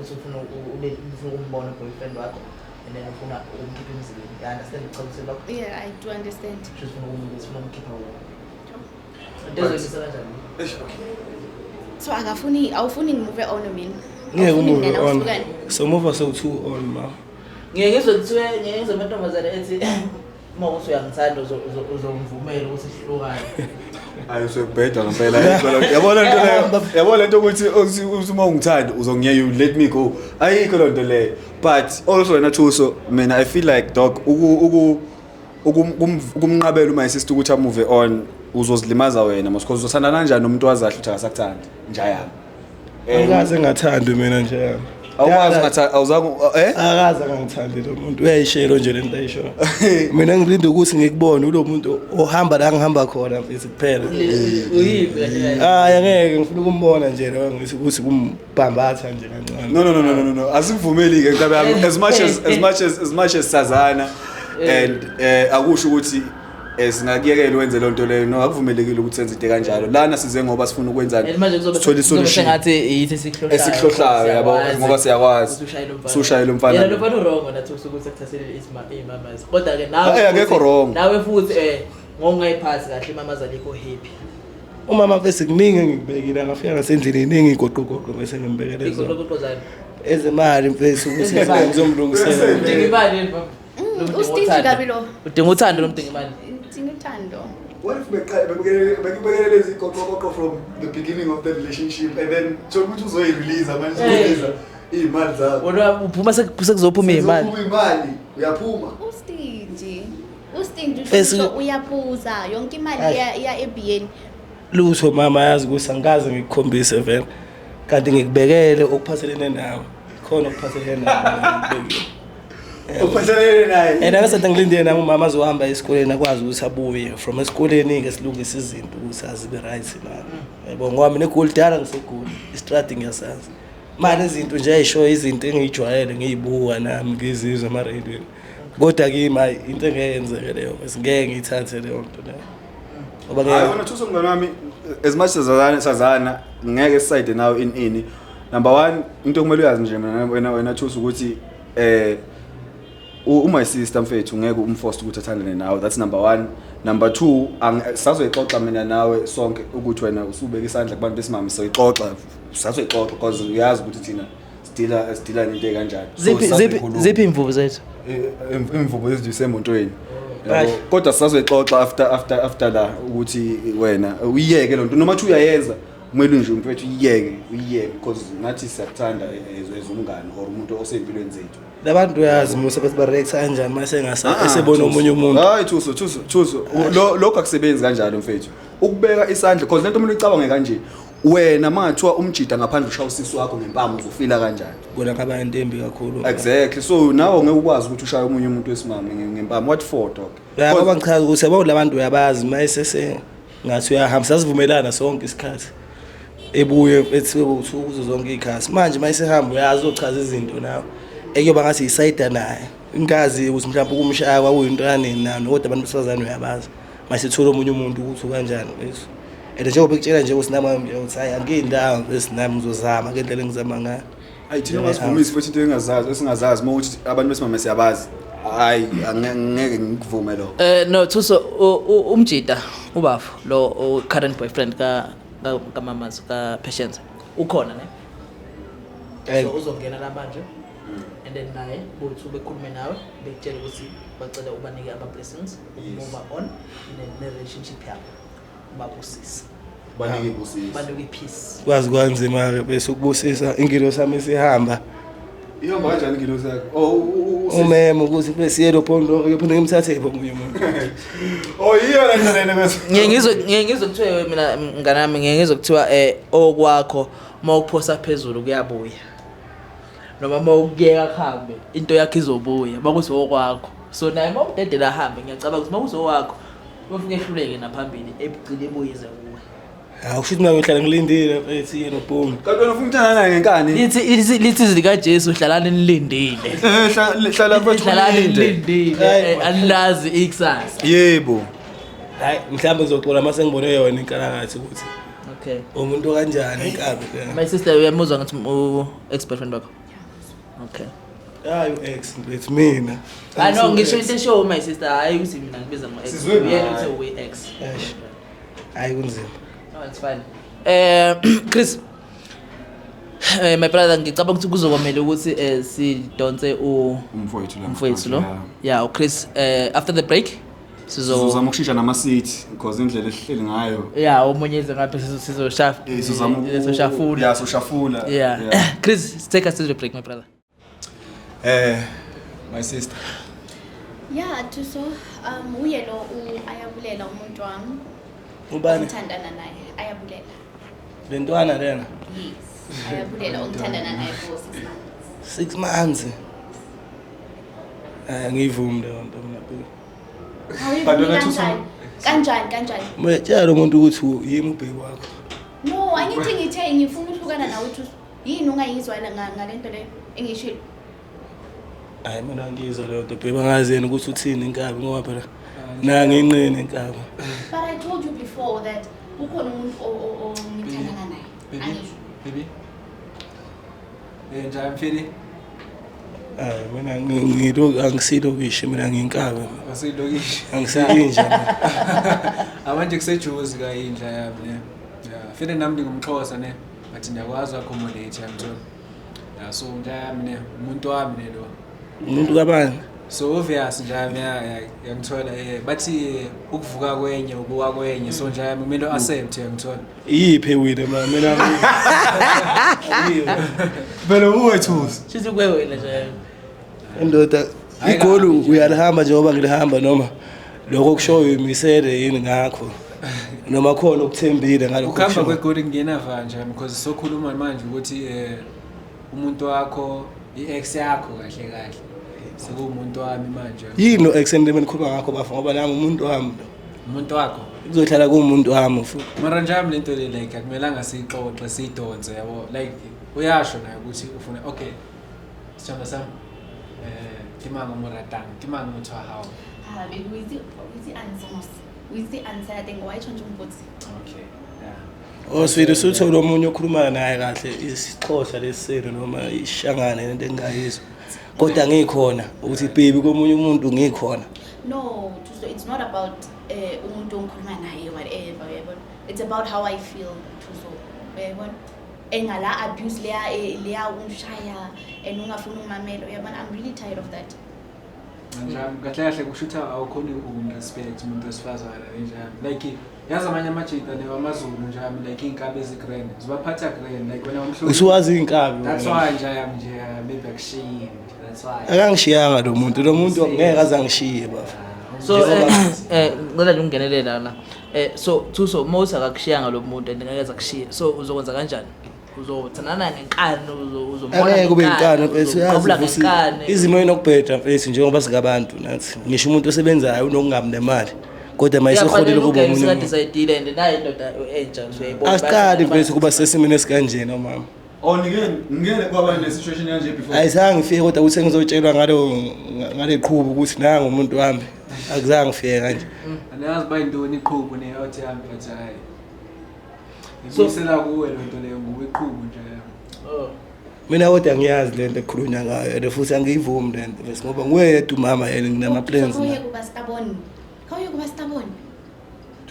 Uthi ufuna ufuna ukumbona boyfriend wakho and then ufuna ukumkhipha emzileni. You understand ukuchaza lokho? Yeah, I do understand. Sho ufuna ufuna umkhipha wona. Into ezoyisa kanjani? Eish, okay. So akafuni, awufuni ngimove on mina? Ngeke Awufuni umove mina on. sihlukane? So move so two on ma. Ngeke ngizwe kuthiwe, ngeke ngizwe amantombazane ethi uma ukuthi uyangithanda uzongivumela ukuthi sihlukane. Hayi, usuyabheda ngempela. Yabona lento leyo. Yabona lento ukuthi uthi uma ungithanda uzongiye, you let me go. Ayikho lento leyo. But also wena Thuso, mina I feel like dog uku ukumnqabela uma sister ukuthi amove on, uzozilimaza wena mos, because uzothanda kanjani nomuntu wazahle ukuthi akasakuthandi njayami. Angikaze ngathandi mina nje yami. Awukwazi ungathanda awuzange eh? Akaze angangithandi lo muntu. Uyayishelo nje lento ayisho. Mina ngilinde ukuthi ngikubone ulo muntu ohamba la ngihamba khona mfethu kuphela. Uyiphi kahle kahle? Hayi, angeke, ngifuna ukumbona nje lo ngithi ukuthi kumbambatha nje kancane. No, no, no, no, no, no, no. Asikuvumeli ke nkabi yami, as much as sazana and akusho ukuthi singakuyekela wenze lonto leyo. No, akuvumelekile ukuthi senze into kanjalo lana, size ngoba sifuna ukwenzani? And manje kuzobe Sithole kuzobe isolution. sengathi yithi esikuhlohlayo. Esikuhlohlayo, yabo, ngoba siyakwazi. Ukuthi ushaye lo mfana. Usushaye lo mfana. Yena lo mfana uwrong wena Thuso ukuthi akuthathele iy'mamazi. Kodwa ke nawe Akekho wrong. Nawe futhi ngokungayiphathi kahle imamazi alikho happy. Umama bese kuningi engikubekile, angafika ngasendlini iningi igoqogoqo bese ngimbekele zona. Igoqogoqo zani? Ezemali mfethu ukuthi Ezemali. ngizomlungisela. Udinga imali yini mama? Lo mdinga Ustingy uthando. kabi lo. Udinga uthando lo mdinga imali. Ngidinga uthando. What if bekubekele lezi goqogoqo from the beginning of the relationship and then thola ukuthi uzoyi-release manje, uzoyi-release iy'mali zakho? Wena uphuma sekuzophuma iy'mali. Sekuzophuma imali, uyaphuma. Ustingy. Ustingy. Bese- Usho uyaphuza yonke imali Ayi. iya ebhiyeni. Lutho mama, yazi ukuthi angikaze ngikukhombise vele. Kanti ngikubekele okuphathelene nawe. Khona okuphathelene nawe ngikubekile. Uphathelene naye. And akasade ngilindele nami umama azohamba esikoleni akwazi ukuthi abuye from esikoleni-ke silungise izinto ukuthi azibe right mani. Yabo, ngoba mina eGoli dala ngiseGoli, istradi ngiyasazi. Mani izinto nje ayishoyo izinto engiyijwayele ngiyibuka nami ngizizwe emarediyweni. Kodwa kimi hhayi into engeke yenzeke leyo, bese ngeke ngiyithathe leyo nto leyo. Ngoba Hayi ngeke wena Thuso mngani wami, as much as sazana ngeke sisayide nawe in number 1 into okumele uyazi nje mina wena Thuso ukuthi uma sister mfethu ngeke umforce ukuthi athandane nawe, that's number 1. Number 2, sazoyixoxa mina nawe sonke ukuthi wena usubeka isandla kubantu besimame, soyixoxa, sazoyixoxa because uyazi ukuthi thina sidila nento ekanjani. So, Ziphi ziphi sazoyikhuluma. ziphi imvubu zethu? Imvubu ezisemotweni. Right. Yabo, kodwa sisazoyixoxa after la ukuthi wena uyiyeke lonto noma uthi uyayenza, kumele nje mfethu uyiyeke, uyiyeke because nathi siyakuthanda as umngani or umuntu osey'mpilweni zethu. Labantu uyazi musa bathi ba-react kanjani mase Ah, esebona Thuso. omunye umuntu. Hayi Thuso, Thuso, Thuso, lokho akusebenzi kanjalo mfethu. Ukubeka isandla because lento umuntu uyicabange kanje. Wena mangathiwa umjida ngaphandle ushaya usisi wakho ngempama uzofila kanjani? Kona ngaba into embi kakhulu. Exactly. So nawe ngeke ukwazi ukuthi ushaye omunye umuntu wesimame ngempama. What for, dog? Ya, ngoba ngichaza ukuthi yabo labantu uyabazi mayesese ngathi uyahamba, sasivumelana sonke isikhathi, ebuye ethiwe ukuthi kuzo zonke iy'khathi. Manje mayesehamba uyazi uzochaza izinto nawe ekuyoba ngathi yisayida naye, ingazi ukuthi mhlawumbe ukumshaya kwakuyinto yanini nani, kodwa abantu besifazane uyabazi masethola omunye umuntu ukuthi ukanjani mfethu. And njengoba ekutshela nje ukuthi nami nje ukuthi hayi angiyindawo bese nami ngizozama ngendlela engizama ngayo. Ayi, thina ungasivumisi futhi into engazazi esingazazi uma uthi abantu besimame siyabazi. Hayi, angeke ngikuvume lokho. No, Thuso, umjida ubafo lo current boyfriend ka kamamazi ka Patience ukhona ne? So uzongena la manje and then naye bothi bekhulume nawe, bekutshela ukuthi bacela ubanike ama blessings move on ne relationship yabo, babusise. Banike ibusisi. Banike peace. Kwazi kwanzima-ke bese ukubusisa ingilo sami sihamba. Ihamba kanjani ingilo yakho? Oh, umeme ukuthi bese yelo phondo uyophinde ngimthathe phi omunye umuntu. Oh, yiyo la ndlela bese. Ngiye ngizwe kuthiwa, mina mngane wami, ngiye ngizwe kuthiwa okwakho uma ukuphosa phezulu kuyabuya, noma uma ukuyeka kuhambe into yakho izobuya makuthi okwakho. So naye uma udedela ahambe, ngiyacabanga ukuthi makuthi owakho ufike ehluleke naphambili, ebugcine ebuyize kuwe. Hawu, kusho ukuthi mina ngihlala ngilindile mfethu yelo phone. Kanti wena ufuna ukuthanda naye ngenkani? Lithi izwi likaJesu, hlalani nilindile. Hlala mfethu, hlalani ulinde. nilindile. Anilazi ikusasa. Yebo. Hayi, mhlawumbe ngizoxola uma sengibone yona inkalakathi ukuthi umuntu kanjani inkabi. My sister, uyamuzwa ngathi u ex boyfriend wakho? Okay. Hayi, u-ex mfethu mina. Ah no, ngisho into eshow, my sister, hayi ukuthi mina ngibiza ngo ex. Sizwe Uyena ngaye. uthi uyi ex. Eish. Hayi, kunzima. No, it's fine. Chris, my brother, ngicabanga ukuthi kuzokwamele ukuthi sidonse u Umfowethu la. Umfowethu lo. Yeah. Yeah, uChris, after the break sizo Sizozama ukushintsha nama-seat because indlela esihleli ngayo. Yeah, omunye ize ngapha, sizoshaft. Sizozama sizoshafula. Yeah, soshafula. Yeah. Chris, take us to the break, my brother. My sister. Yeah, Thuso, uye lo ayabulela umuntu wami. Ubani? Ngithandana naye, ayabulela. Le ntwana lena? Yes. Ayabulela ongithandana naye for 6 months. 6 months? Hayi, angiyivumi leyo nto mina phela. Kanti wena Awuyivumi Thuso- kanjani? Kanjani kanjani? Tshela umuntu ukuthi yimi ubheki wakho. No, angithi ngithe ngifuna ukuhlukana nawe, Thuso. Yini ungayizwa ngalento leyo engishilo? Hayi, mina angiyizwa leyo nto bheki, angazi yena ukuthi uthini inkabi, ngoba phela nangi inqini inkabi. But I told you before that ukhona umuntu ongithandana naye. Baby. Angisho. Baby. Njani mfili? Hayi, mina angisilokishi mina, ngiyinkabi. Asilokishi. Angiseyinja mina. Amanje kusejuzi ka indla yami ne. Yeah, fele nami ngingumxhosa ne. But ngiyakwazi accommodate, yangithola. Yeah, so nje yami ne, umuntu wami ne lo. Umuntu kabani? So obvious nje yami yangithola, bathi ukuvuka kwenye ukuwa kwenye, so nje yami kumele accept, yangithola. Iyiphi ewile ma mina? Vele uwethusi. Shithi kuwe wena nje. Indoda, Hayi, igoli kabi nje. uyalihamba njengoba ngilihamba, noma lokho kushoyo imisele yini ngakho, noma khona okuthembile ngalokho Ukuhamba kushoyo? kwegoli kungena va nje because sokhuluma manje ukuthi umuntu wakho, i-ex yakho kahle kahle sekuwumuntu wami manje. Yini lo ex endikhuluma ngakho bafa, ngoba nami umuntu wami lo. Umuntu wakho. Kuzohlala kuwumuntu wami futhi. Mara njami lento le like akumelanga siyixoxe siyidonse, yabo, like uyasho naye ukuthi ufuna, okay sithando sami, ke mang o mo ratang, ke mang motho wa hao? Ah, baby, o itse answer mos. O itse answer ya teng, why tshwanetse o mpotse? Okay, yeah. Oswile usuthole omunye okhuluma naye kahle isiXhosa lesisenu noma ishangane lento engingayizwa, kodwa ngikhona ukuthi baby komunye umuntu ngikhona. No, Thuso, it's not about umuntu ongikhuluma naye, whatever, uyabona. It's about how I feel, Thuso. Uyabona? Engala abuse leya, leya ungishaya and ungafuni ukumamela, uyabona? I'm really tired of that. Njami kahle kahle kusho ukuthi awukhoni ukumrespect umuntu wesifazane njami, like yazi amanye amajita newamazulu njami, like iy'nkabi ezi-grand zibaphatha grand, like wena umhloli. Usuwazi iy'nkabi That's wena. why nje yami nje maybe akushiyi nje, that's why. Akangishiyanga lo muntu, lo muntu ngeke aze angishiye bafa. So ngicela nje ukungenelela la. So Thuso, Mose akakushiyanga lo muntu and ngeke azakushiye. So uzokwenza kanjani? Uzothandana ngenkani, uzombona? Angeke kube inkani mfethu, uyazi uqabula ukuthi ngenkani. Izimo inokubheda mfethu, njengoba singabantu nathi, ngisho umuntu osebenzayo unokungabi nemali, kodwa uma eseholile kuba omunye umuntu. Usekadecide and naye indoda entsha usuyayibona. Asiqali mfethu kuba sesimeni esikanjena mama. Oh, ngike kwaba ne-situation kanje before? Ayizange ngifike, kodwa ukuthi sengizotshelwa ngale qhubu ukuthi nanga umuntu wami, akuzange ngifike kanje. Andazi uba yintoni iqhubu ne-out yami, but hayi, ngibuyisela kuwe loo nto leyo ngoba iqhubu nje. Oh. Mina kodwa ngiyazi lento ekukhulunywa ngayo and futhi angiyivumi lento bese ngoba nguye yedwa umama yena nginama-plans Khawuye naye. kuba stubborn. Khawuye kuba stubborn.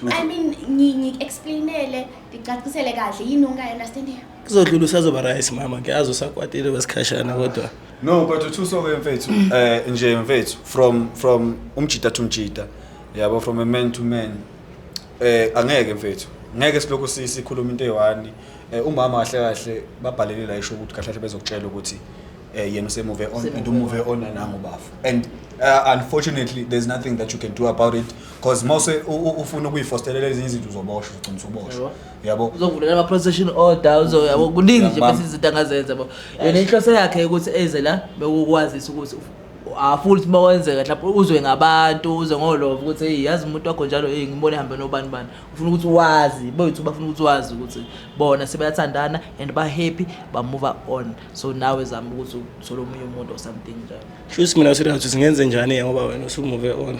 I mean, ngi-explainele, ndicacisele kahle yini ongayi-understandiyo. Kuzodlula, usazoba right mama, ngiyazi usakwatile kwesikhashana kodwa. No, but uThuso-ke mfethu, nje mfethu, from umjita to umjita, yabo, from a man to man, angeke mfethu, ngeke silokhu sikhuluma into eyi-one. Umama kahle kahle babhalele la isho ukuthi kahle kahle bezokutshela ukuthi yena usemove on and umove on nangu bafu, and unfortunately there's nothing that you can do about it, because mose ufuna ukuyifostelela ezinye izinto uzoboshwa, ugcina usuboshwa, yabo. Uzovulela ama-protection order, yabo, kuningi nje. Ngiyakubamba. Bese izinto angazenza, yabo. Yona inhloso yakhe ukuthi eze la bekukwazisa ukuthi afuna ukuthi uma kwenzeka mhlawumbe uzwe ngabantu, uzwe ngolova ukuthi hey, yazi umuntu wakho njalo, hey, ngimbone ehambe nobani bani. Ufuna ukuthi wazi bethu, bafuna ukuthi wazi ukuthi bona sebayathandana and ba-happy, ba-move on. So nawe zama ukuthi uthole omunye umuntu or something njalo. Shuthi mina usethi singenze njani ngoba wena usumove on,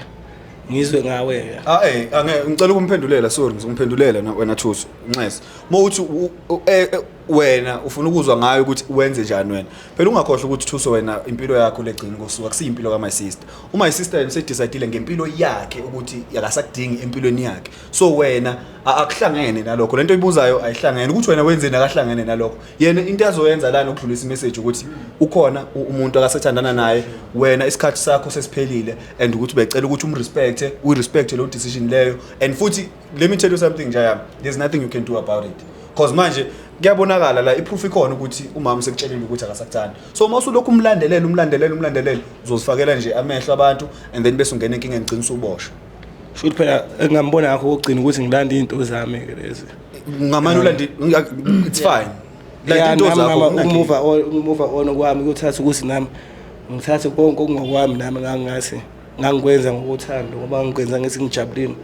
ngizwe ngawe. Ah, angeke, ngicela ukumphendulela, sorry, ngizomphendulela wena Thuso. Nxese. Mawuthi wena ufuna ukuzwa ngayo ukuthi wenze njani wena. Phela ungakhohlwa ukuthi Thuso, wena impilo yakho legcina kosuka akusiyimpilo ka my sister. Uma sister yena usedecide ngempilo yakhe ukuthi akasakudingi empilweni yakhe. So wena akuhlangene nalokho. Lento oyibuzayo ayihlangene ukuthi wena wenzeni, akahlangene nalokho. Yena into azoyenza lana ukudlulisa imessage ukuthi ukhona umuntu akasethandana naye, wena isikhathi sakho sesiphelile, and ukuthi becela ukuthi umrespect, uyirespect lo decision leyo. And futhi let me tell you something, Jaya, there's nothing you can do about it, because manje kuyabonakala la, iproof ikhona ukuthi umama usekutshelile ukuthi akasakuthandi. So uma usulokhu umlandelela, umlandelela, umlandelela, uzozifakela nje amehlo abantu and then bese ungena enkingeni, gcina usuboshwa. Shuthi phela engingambona ngakho kokugcina ukuthi ngilande iy'nto zami-ke lezi. Ngamane ulande, it's fine. Ya, Like into nami zakho mama, kunankinga. ukumove on kwami kuyothatha ukuthi nami ngithathe konke okungokwami, nami ngangingathi ngangikwenza ngokuthando ngoba ngikwenza ngithi ngijabulile,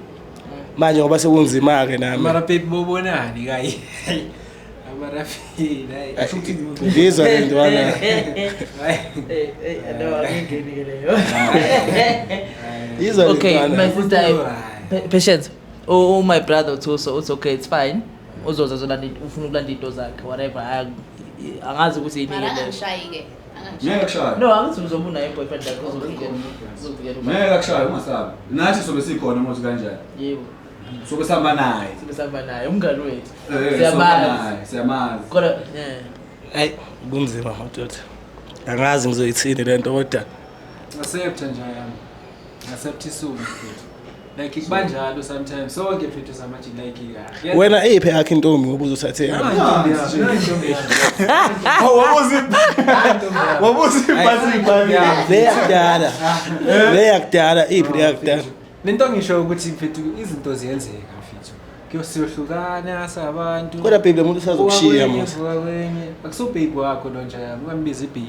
manje ngoba sekunzima-ke nami. Mara babe, bobonani kayi amarafini, hayi. Ngizwa le ntwana. Hayi. No, angingeni ke leyo. Izwa le Okay, ntwana. my sister, patience. Oh, my brother Thuso, it's okay, it's fine. Uzoza zolanda, ufuna ukulanda into zakhe, whatever. Angazi ukuthi yini Mara ke leyo. angishayi-ke. Angishayi. Ngeke akushaye. No, angithi uzobe unayo i-boyfriend yakho, uzovikela. Uzovikela ubaba. Ngeke akushaye, ungasabi. Nathi sobe sikhona uma uthi kanjani. Yebo. Sobe sihamba naye. Sibe sihamba naye, umngani wethu. Sobe Siyamazi. naye, siyamazi. Kodwa yeah. Hayi, kunzima madoda, angazi ngizoyithini le nto kodwa. Accept nje yami, accept isimo mfethu, like kubanjalo sometimes, sonke mfethu samathi like yeah. Wena eyiphi yakho intombi ngoba uzothathe yami? Intombi yami. Oh, wabuza ibhasi. Yeah. Le yakudala, le yakudala, iphi le yakudala? Lento ngisho ukuthi mfethu izinto ziyenzeka mfethu, kuyosiyohlukana sabantu. Kodwa babe, lo muntu usazokushiya mos. Vuka kwenye, akuso babe wakho lo nje yami, ungambizi ibabe,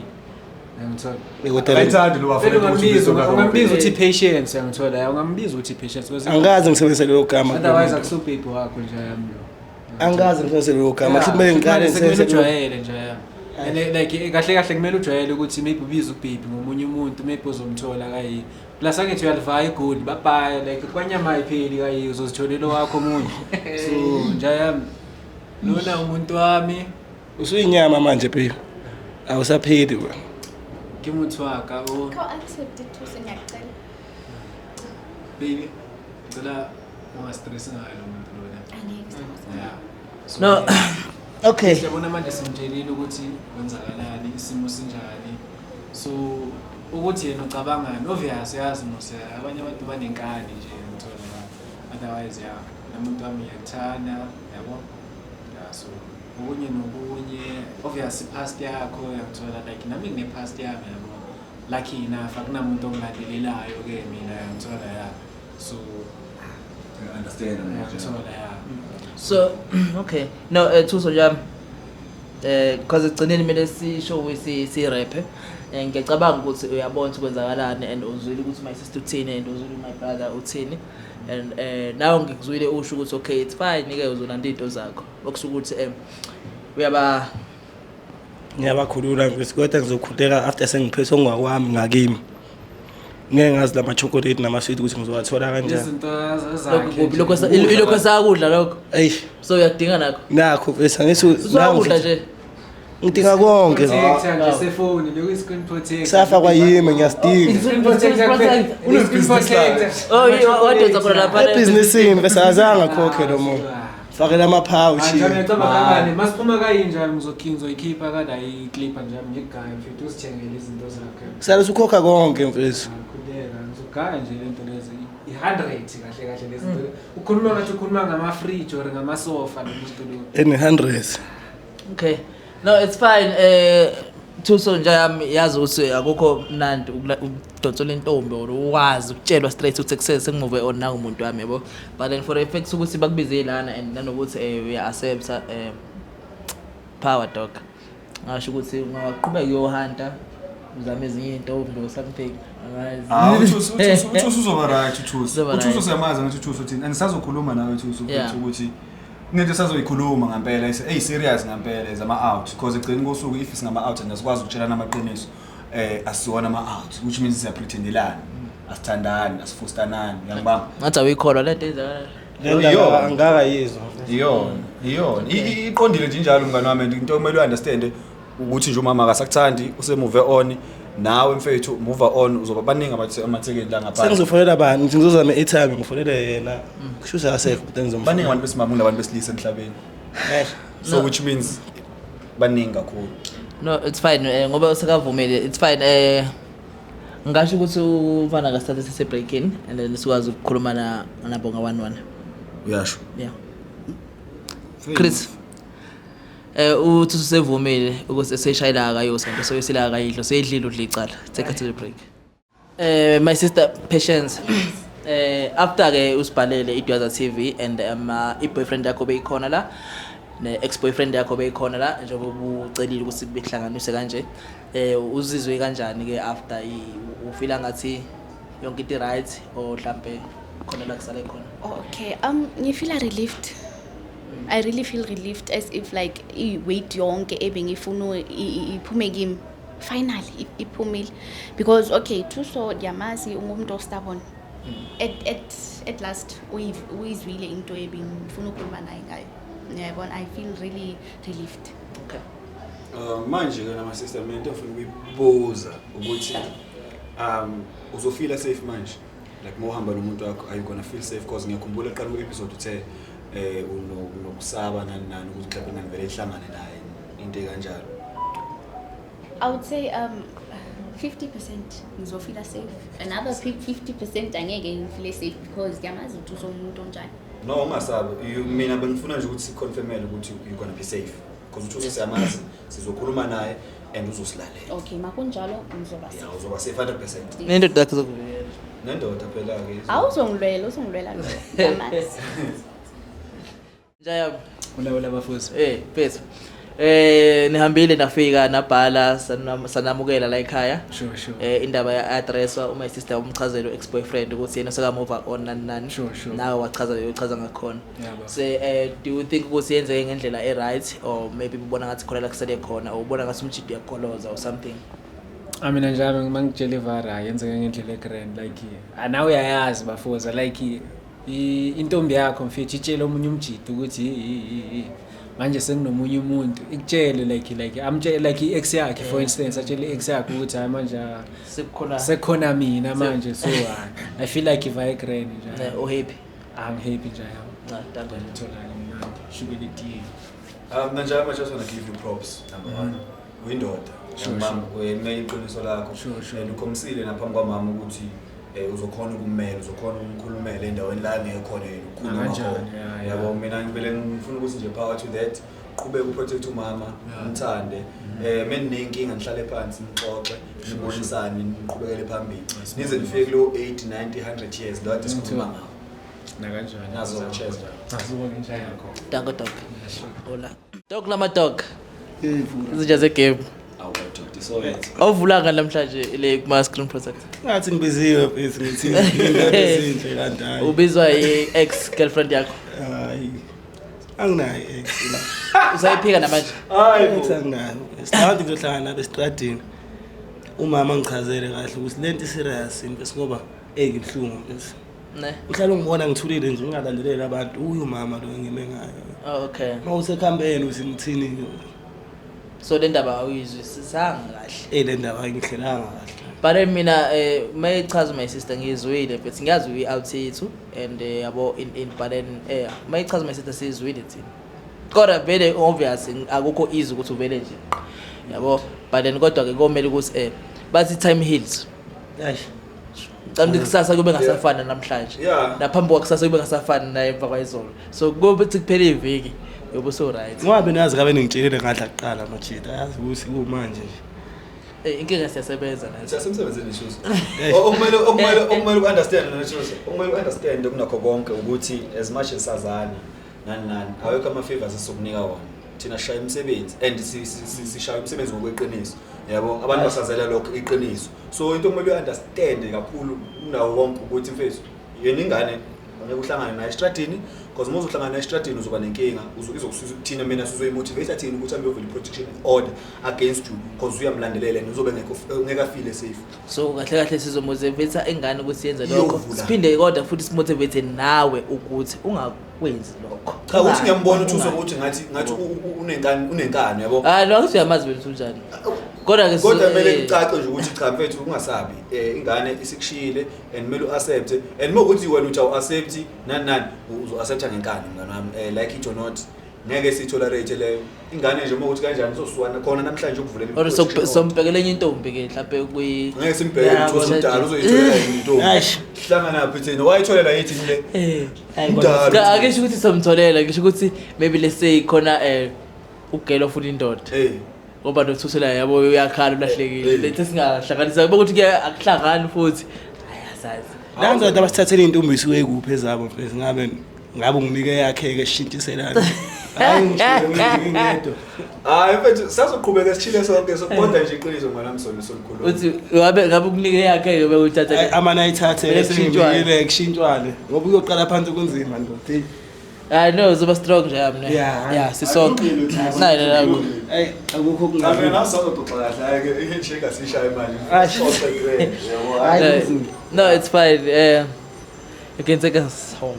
uyangithola? Kodwa Ayithandi lo Vele bafuna. ungambiza uthi patience, uyangithola? Ya, ungambiza uthi patience because angikaze ngisebenzise lelo gama. Otherwise akuso babe wakho nje yami lo. Angikaze ngisebenzise lelo gama, futhi kumele ngiqale sekumele ngisebenzise lelo. ujwayele nje yami. And like kahle kahle kumele ujwayele ukuthi maybe ubize ubaby ngomunye umuntu, maybe uzomthola kayi. Plus angithi uyalivaya igoli babhaya, like kwanyama ayipheli kayi, uzozitholela wakho omunye. So nje yami lona umuntu wami. Usuyinyama manje babe, awusapheli wena. Ke motho wa ka o. Kho accept it, Thuso, ngiyacela. Baby, ngicela ungastress ngayo lo muntu lona. Angeke sithokoze. Yeah. So, No. Okay. Siyabona manje simtshelile ukuthi kwenzakalani, isimo sinjani. So ukuthi yena ucabangani, obvious yazi mos abanye abantu banenkani nje, ngithola la. Otherwise yeah, nomuntu wami ngiyakuthanda, yabo. Yeah, so okunye nokunye, obvious past yakho uyangithola, like nami ngine past yami, yabo. Lucky enough akunamuntu ongilandelelayo ke mina, uyangithola, ya. So I understand. Ngiyakuthola, yeah. So okay, no, Thuso jam, because ekugcineni kumele sisho si-wrap-e. Ngiyacabanga ukuthi uyabona ukuthi kwenzakalani and uzwile ukuthi my sister uthini and uzwile my brother uthini and nawe ngikuzwile usho ukuthi okay, it's fine ke, uzolanda iy'nto zakho, okusuke ukuthi uyaba Ngiyabakhulula ngithi, kodwa ngizokhuleka after sengiphethe okungakwami ngakimi. Ngeke ngazi la ma-chocolate nama-sweet ukuthi ngizowathola kanjani. Izinto Lokho zakhe kuphi lokho nje. Ilokho esakudla lokho? Eyi. So uyakudinga nakho? Nakho bese angithi Uzokudla nje. Ngidinga konke. Protector nje sefoni, lokhu i-screen protector. Safakwa yimi, ngiyasidinga. Screen protector kuphela. Une-business Screen protector. Oh, wadonsa khona lapha. Ebhizinisini bese azange akhokhe lo muntu. Fakela amaphawushi. Njalo ngiyacabanga kangane masiphuma kayinjalo ngizoyikhipha kada i-clipper nje ngigaya mfethu usithengele izinto zakhe. Sale usukhokha konke mfethu. Khuleka ngizogaya nje lento lezi i-100 kahle kahle lezi zinto. Ukhuluma ngathi ukhuluma ngama-fridge or ngamasofa lo muntu lo. Ene 100. Okay. No, it's fine. Thuso nje yami, yazi ukuthi akukho mnandi ukudonsola intombi or ukwazi ukutshelwa straight ukuthi kusese sengimove on nawo umuntu wami, yabo. But then for the fact ukuthi bakubize lana and nanokuthi uya accept, power dog. Ngasho ukuthi ungaqhubeka uyohunta, uzame ezinye intombi or something. Angazi. Ah, uThuso uzoba right uThuso. Uzoba uThuso right. siyamazi ngathi uThuso uthini. And sazokhuluma nawe Thuso futhi ukuthi kunento sazoyikhuluma ngempela ey serious ngempela zama out, because egcini kosuku if singama out and asikwazi ukutshelana amaqiniso, asiwona ama out, which means siyapretendilana, asithandani, asifustanani, uyangibamba? Ngathi awuyikholwa lento eyenzakalayo. Le ndaba angakayizwa. Iyona iqondile nje injalo mngani wami, and into okumele uunderstand ukuthi nje umama akasakuthandi, usemove on nawe mfethu, move on, uzoba baningi amathekeni la ngaphandle. Sengizofonela bani? Ngithi ngizozama i-airtime ngifonele yena. Kusho ukuthi akasekho umuntu engizomfonela. Baningi abantu besimame kunabantu besilisa emhlabeni. So No. which means baningi kakhulu. No, it's fine, ngoba usekavumile, it's fine. Ngasho ukuthi umfana akasithathe sise break in and then sikwazi ukukhuluma na nabo nga 1-1. Uyasho. Yeah. Chris. Uthi usevumile ukuthi eseshayela akayosa nto soyisila akayidlo seyidlile udla icala. Take her to the break. My sister Patience. After ke usibhalele iDwaza TV and i-boyfriend yakho beyikhona la, ne ex boyfriend yakho beyikhona la, njengoba ubucelile ukuthi behlanganise kanje, uzizwe kanjani ke after ufeel ngathi yonke into right or mhlambe khona la kusale khona? Okay, ngifeel relieved. I really feel relieved, as if like i-weight yonke ebengifuna iphume kimi. Finally iphumile, because okay, Thuso ndiyamazi ungumuntu ostubborn. At last uyizwile into ebengifuna ukukhuluma naye ngayo. Ngiyayibona, I feel really relieved. Okay. Manje ke nama sister, mina into engifuna ukuyibuza ukuthi uzofeel safe manje, like mawuhamba nomuntu wakho, are you gonna feel safe? Because ngiyakhumbula eqala ku-episode uthe unokusaba nani nani ukuthi mhlawumbe ngivele ihlangane naye into ekanjalo. I would say 50% ngizofeel safe, another 50% angeke ngifeel safe because ngiyamazi ukuthi uzomuntu onjani. No, ungasabi. Mina bengifuna nje ukuthi siconfirmele ukuthi you gonna be safe, because uThuso siyamazi, sizokhuluma naye and uzosilalela. Okay, makunjalo ngizoba safe. Yeah, uzoba safe 100%. Nendoda yakho izokuvikela. Nendoda phela ke. Awuzongilwela, uzongilwela lo. Ngiyamazi. Njaya. Ulawula abafuzi. Mfethu. Nihambile nafika nabhala sanamukela la ekhaya. Sure, sure. Indaba ya addresswa uma sister umchazelo ex boyfriend ukuthi yena seka move on nani nani. Sure, sure. Nawe wachaza leyo chaza ngakhona. Yabo. So do you think ukuthi yenzeke ngendlela e right or maybe ubona ngathi khona la kusele khona or ubona ngathi umjidi uyagoloza or something? Mina nje mangitshela ivara yenzeke ngendlela egrand, like nawe uyayazi bafoza, like intombi yakho mfethu itshele omunye umjidi ukuthi manje senginomunye umuntu, ikutshele like amtshele like i-ex yakhe, for instance, atshele i-ex yakhe ukuthi hayi manje, sekukhona sekukhona mina manje, so I feel like if I grand nje. Ne, u happy? I'm happy nje. Cha, danko. Ngithola mnandi shukela itiye. Mina nje I just want to give you props, number one. Uyindoda. Sure, Mama, uyena iqiniso lakho. Sure, sure. And ukhomsile naphambi kwamama ukuthi uzokhona ukumela, uzokhona ukumkhulumela endaweni la angekho khona yena, ukukhuluma Nakanjani, khona. yeah, yeah. Yabo, mina ngivele ngifuna ukuthi nje power to that. Qhubeka uprotect umama, umthande. Meninenkinga nihlale phansi nixoxe, nibonisane, niqhubekele phambili. Nize nifike kulo 80, 90, 100 years lo kade sikhuluma ngawo. Nakanjani. Nazo, cheers. Nazo ke njalo. Danko dog. Hola. Dog lama dog. Izinja zegame. Awu dog, so Awuvulanga namhlanje le kuma screen protector. Ngathi ngibiziwe mfethu, ngithi indaba ezinhle kanti hayi. Ubizwa i-ex girlfriend yakho. Hayi. Anginayo ex la. Usayiphika namanje. Ex anginayo. Sithanda ngizohlangana nabo estradini. Umama ngichazele kahle ukuthi lento serious mfethu ngoba ngibuhlungu mfethu. Ne. Uhlala ungibona ngithulile nje ngingalandeleli abantu, uyu umama lo engime ngayo. Oh, okay. Uma usekuhambeni uthi ngithini? So le ndaba awuyizwisisanga kahle. Le ndaba ayingihlelanga kahle. But then mina mayichaza my sister ngiyizwile, but ngiyazi uyi-out yethu and yabo in but then mayichaza my sister siyizwile thina. Kodwa vele obvious akukho easy ukuthi uvele nje. Yabo, but then kodwa ke komele ukuthi bathi time heals. Eish. Ngicabanga kusasa kube ngasafani namhlanje. Naphambi kwakusasa kube ngasafani naye emva kwayizolo. So kube kuthi kuphele iviki yobe so right. Ngoba benazi kabe ningitshelile ngadla kuqala majita, yazi ukuthi kumanje nje. Inkinga siyasebenza nathi. Siyasemsebenzini issues. Okumele uunderstand nathi, okumele uunderstand kunakho konke ukuthi as much as sazana nani nani, awekho ama favors esizokunika wona. Thina sishaya imisebenzi and sishaya imisebenzi ngokweqiniso. Yabo, abantu basazela lokho iqiniso. So into okumele uunderstand kakhulu kunawo wonke ukuthi mfethu yena ingane angeke uhlangane naye estradini, because uma uzohlangana naye estradini uzoba nenkinga, izokusiza thina, mina sizoyimotivate thina ukuthi ahambe uyovula i-protection order against you, because uyamlandelela and uzobe ngeke afile safe. So kahle kahle sizomotivate ingane ukuthi yenze lokho. Iyovula. Siphinde kodwa futhi simotivate nawe ukuthi ungakwenzi lokho. Cha, ukuthi ngiyambona ukuthi uzokuthi ngathi unenkani, yabo. Ah, lo akuthi uyamazi wena unjani. Kodwa ke Kodwa kumele kucace nje ukuthi cha mfethu ungasabi, ingane isikushiyile and kumele uaccept, and uma ukuthi wena uthi awu-accept nani nani, uzo-accepta ngenkani mngani wami, like it or not, ngeke siyitolerate leyo ingane nje. Uma ukuthi kanjani uzosuwana khona namhlanje ukuvulela Or i-protection order. Sombhekele enye intombi ke mhlawumbe kwi Ngeke simbheke Yeah, ukuthi kodwa umdala nje. uzoyitholela yini intombi. Eish. Hlangana phi thina, wayitholela yithi le? Umdala. Cha, akisho ukuthi somtholela, ngisho ukuthi maybe let's say khona ugelo ofuna indoda. Ngoba nothusela yabo uyakhala ulahlekile. Lethe singahlanganisa ukuthi ke akuhlangani futhi. Hayi asazi. La ndoda abasithathele intombi isuke kuphi ezabo mfethu, ngabe unginike yakhe ke sishintshiselana. Hayi ngisho ngedwa. Hayi mfethu sazoqhubeka sishile sonke, sokodwa nje iqiniso mngani wami sona solikhuluma. Uthi ngabe ukunike yakhe ke bekuthatha. Hayi, amane ayithathe Kumele kushintshwane. sengibikile kushintshwane ngoba uyoqala phansi kunzima ndoda. Hayi no, uzoba strong nje yami ne. Yeah. Yeah, sisonke. Nayi la la. Hayi akukho Cha mina kungabi. nawe sazoxoxa kahle, hayi ke i-handshake asishaye manje. Hayi. Xoxe grand, yabo. Hayi No, kunzima. No, it's fine. You can take us home.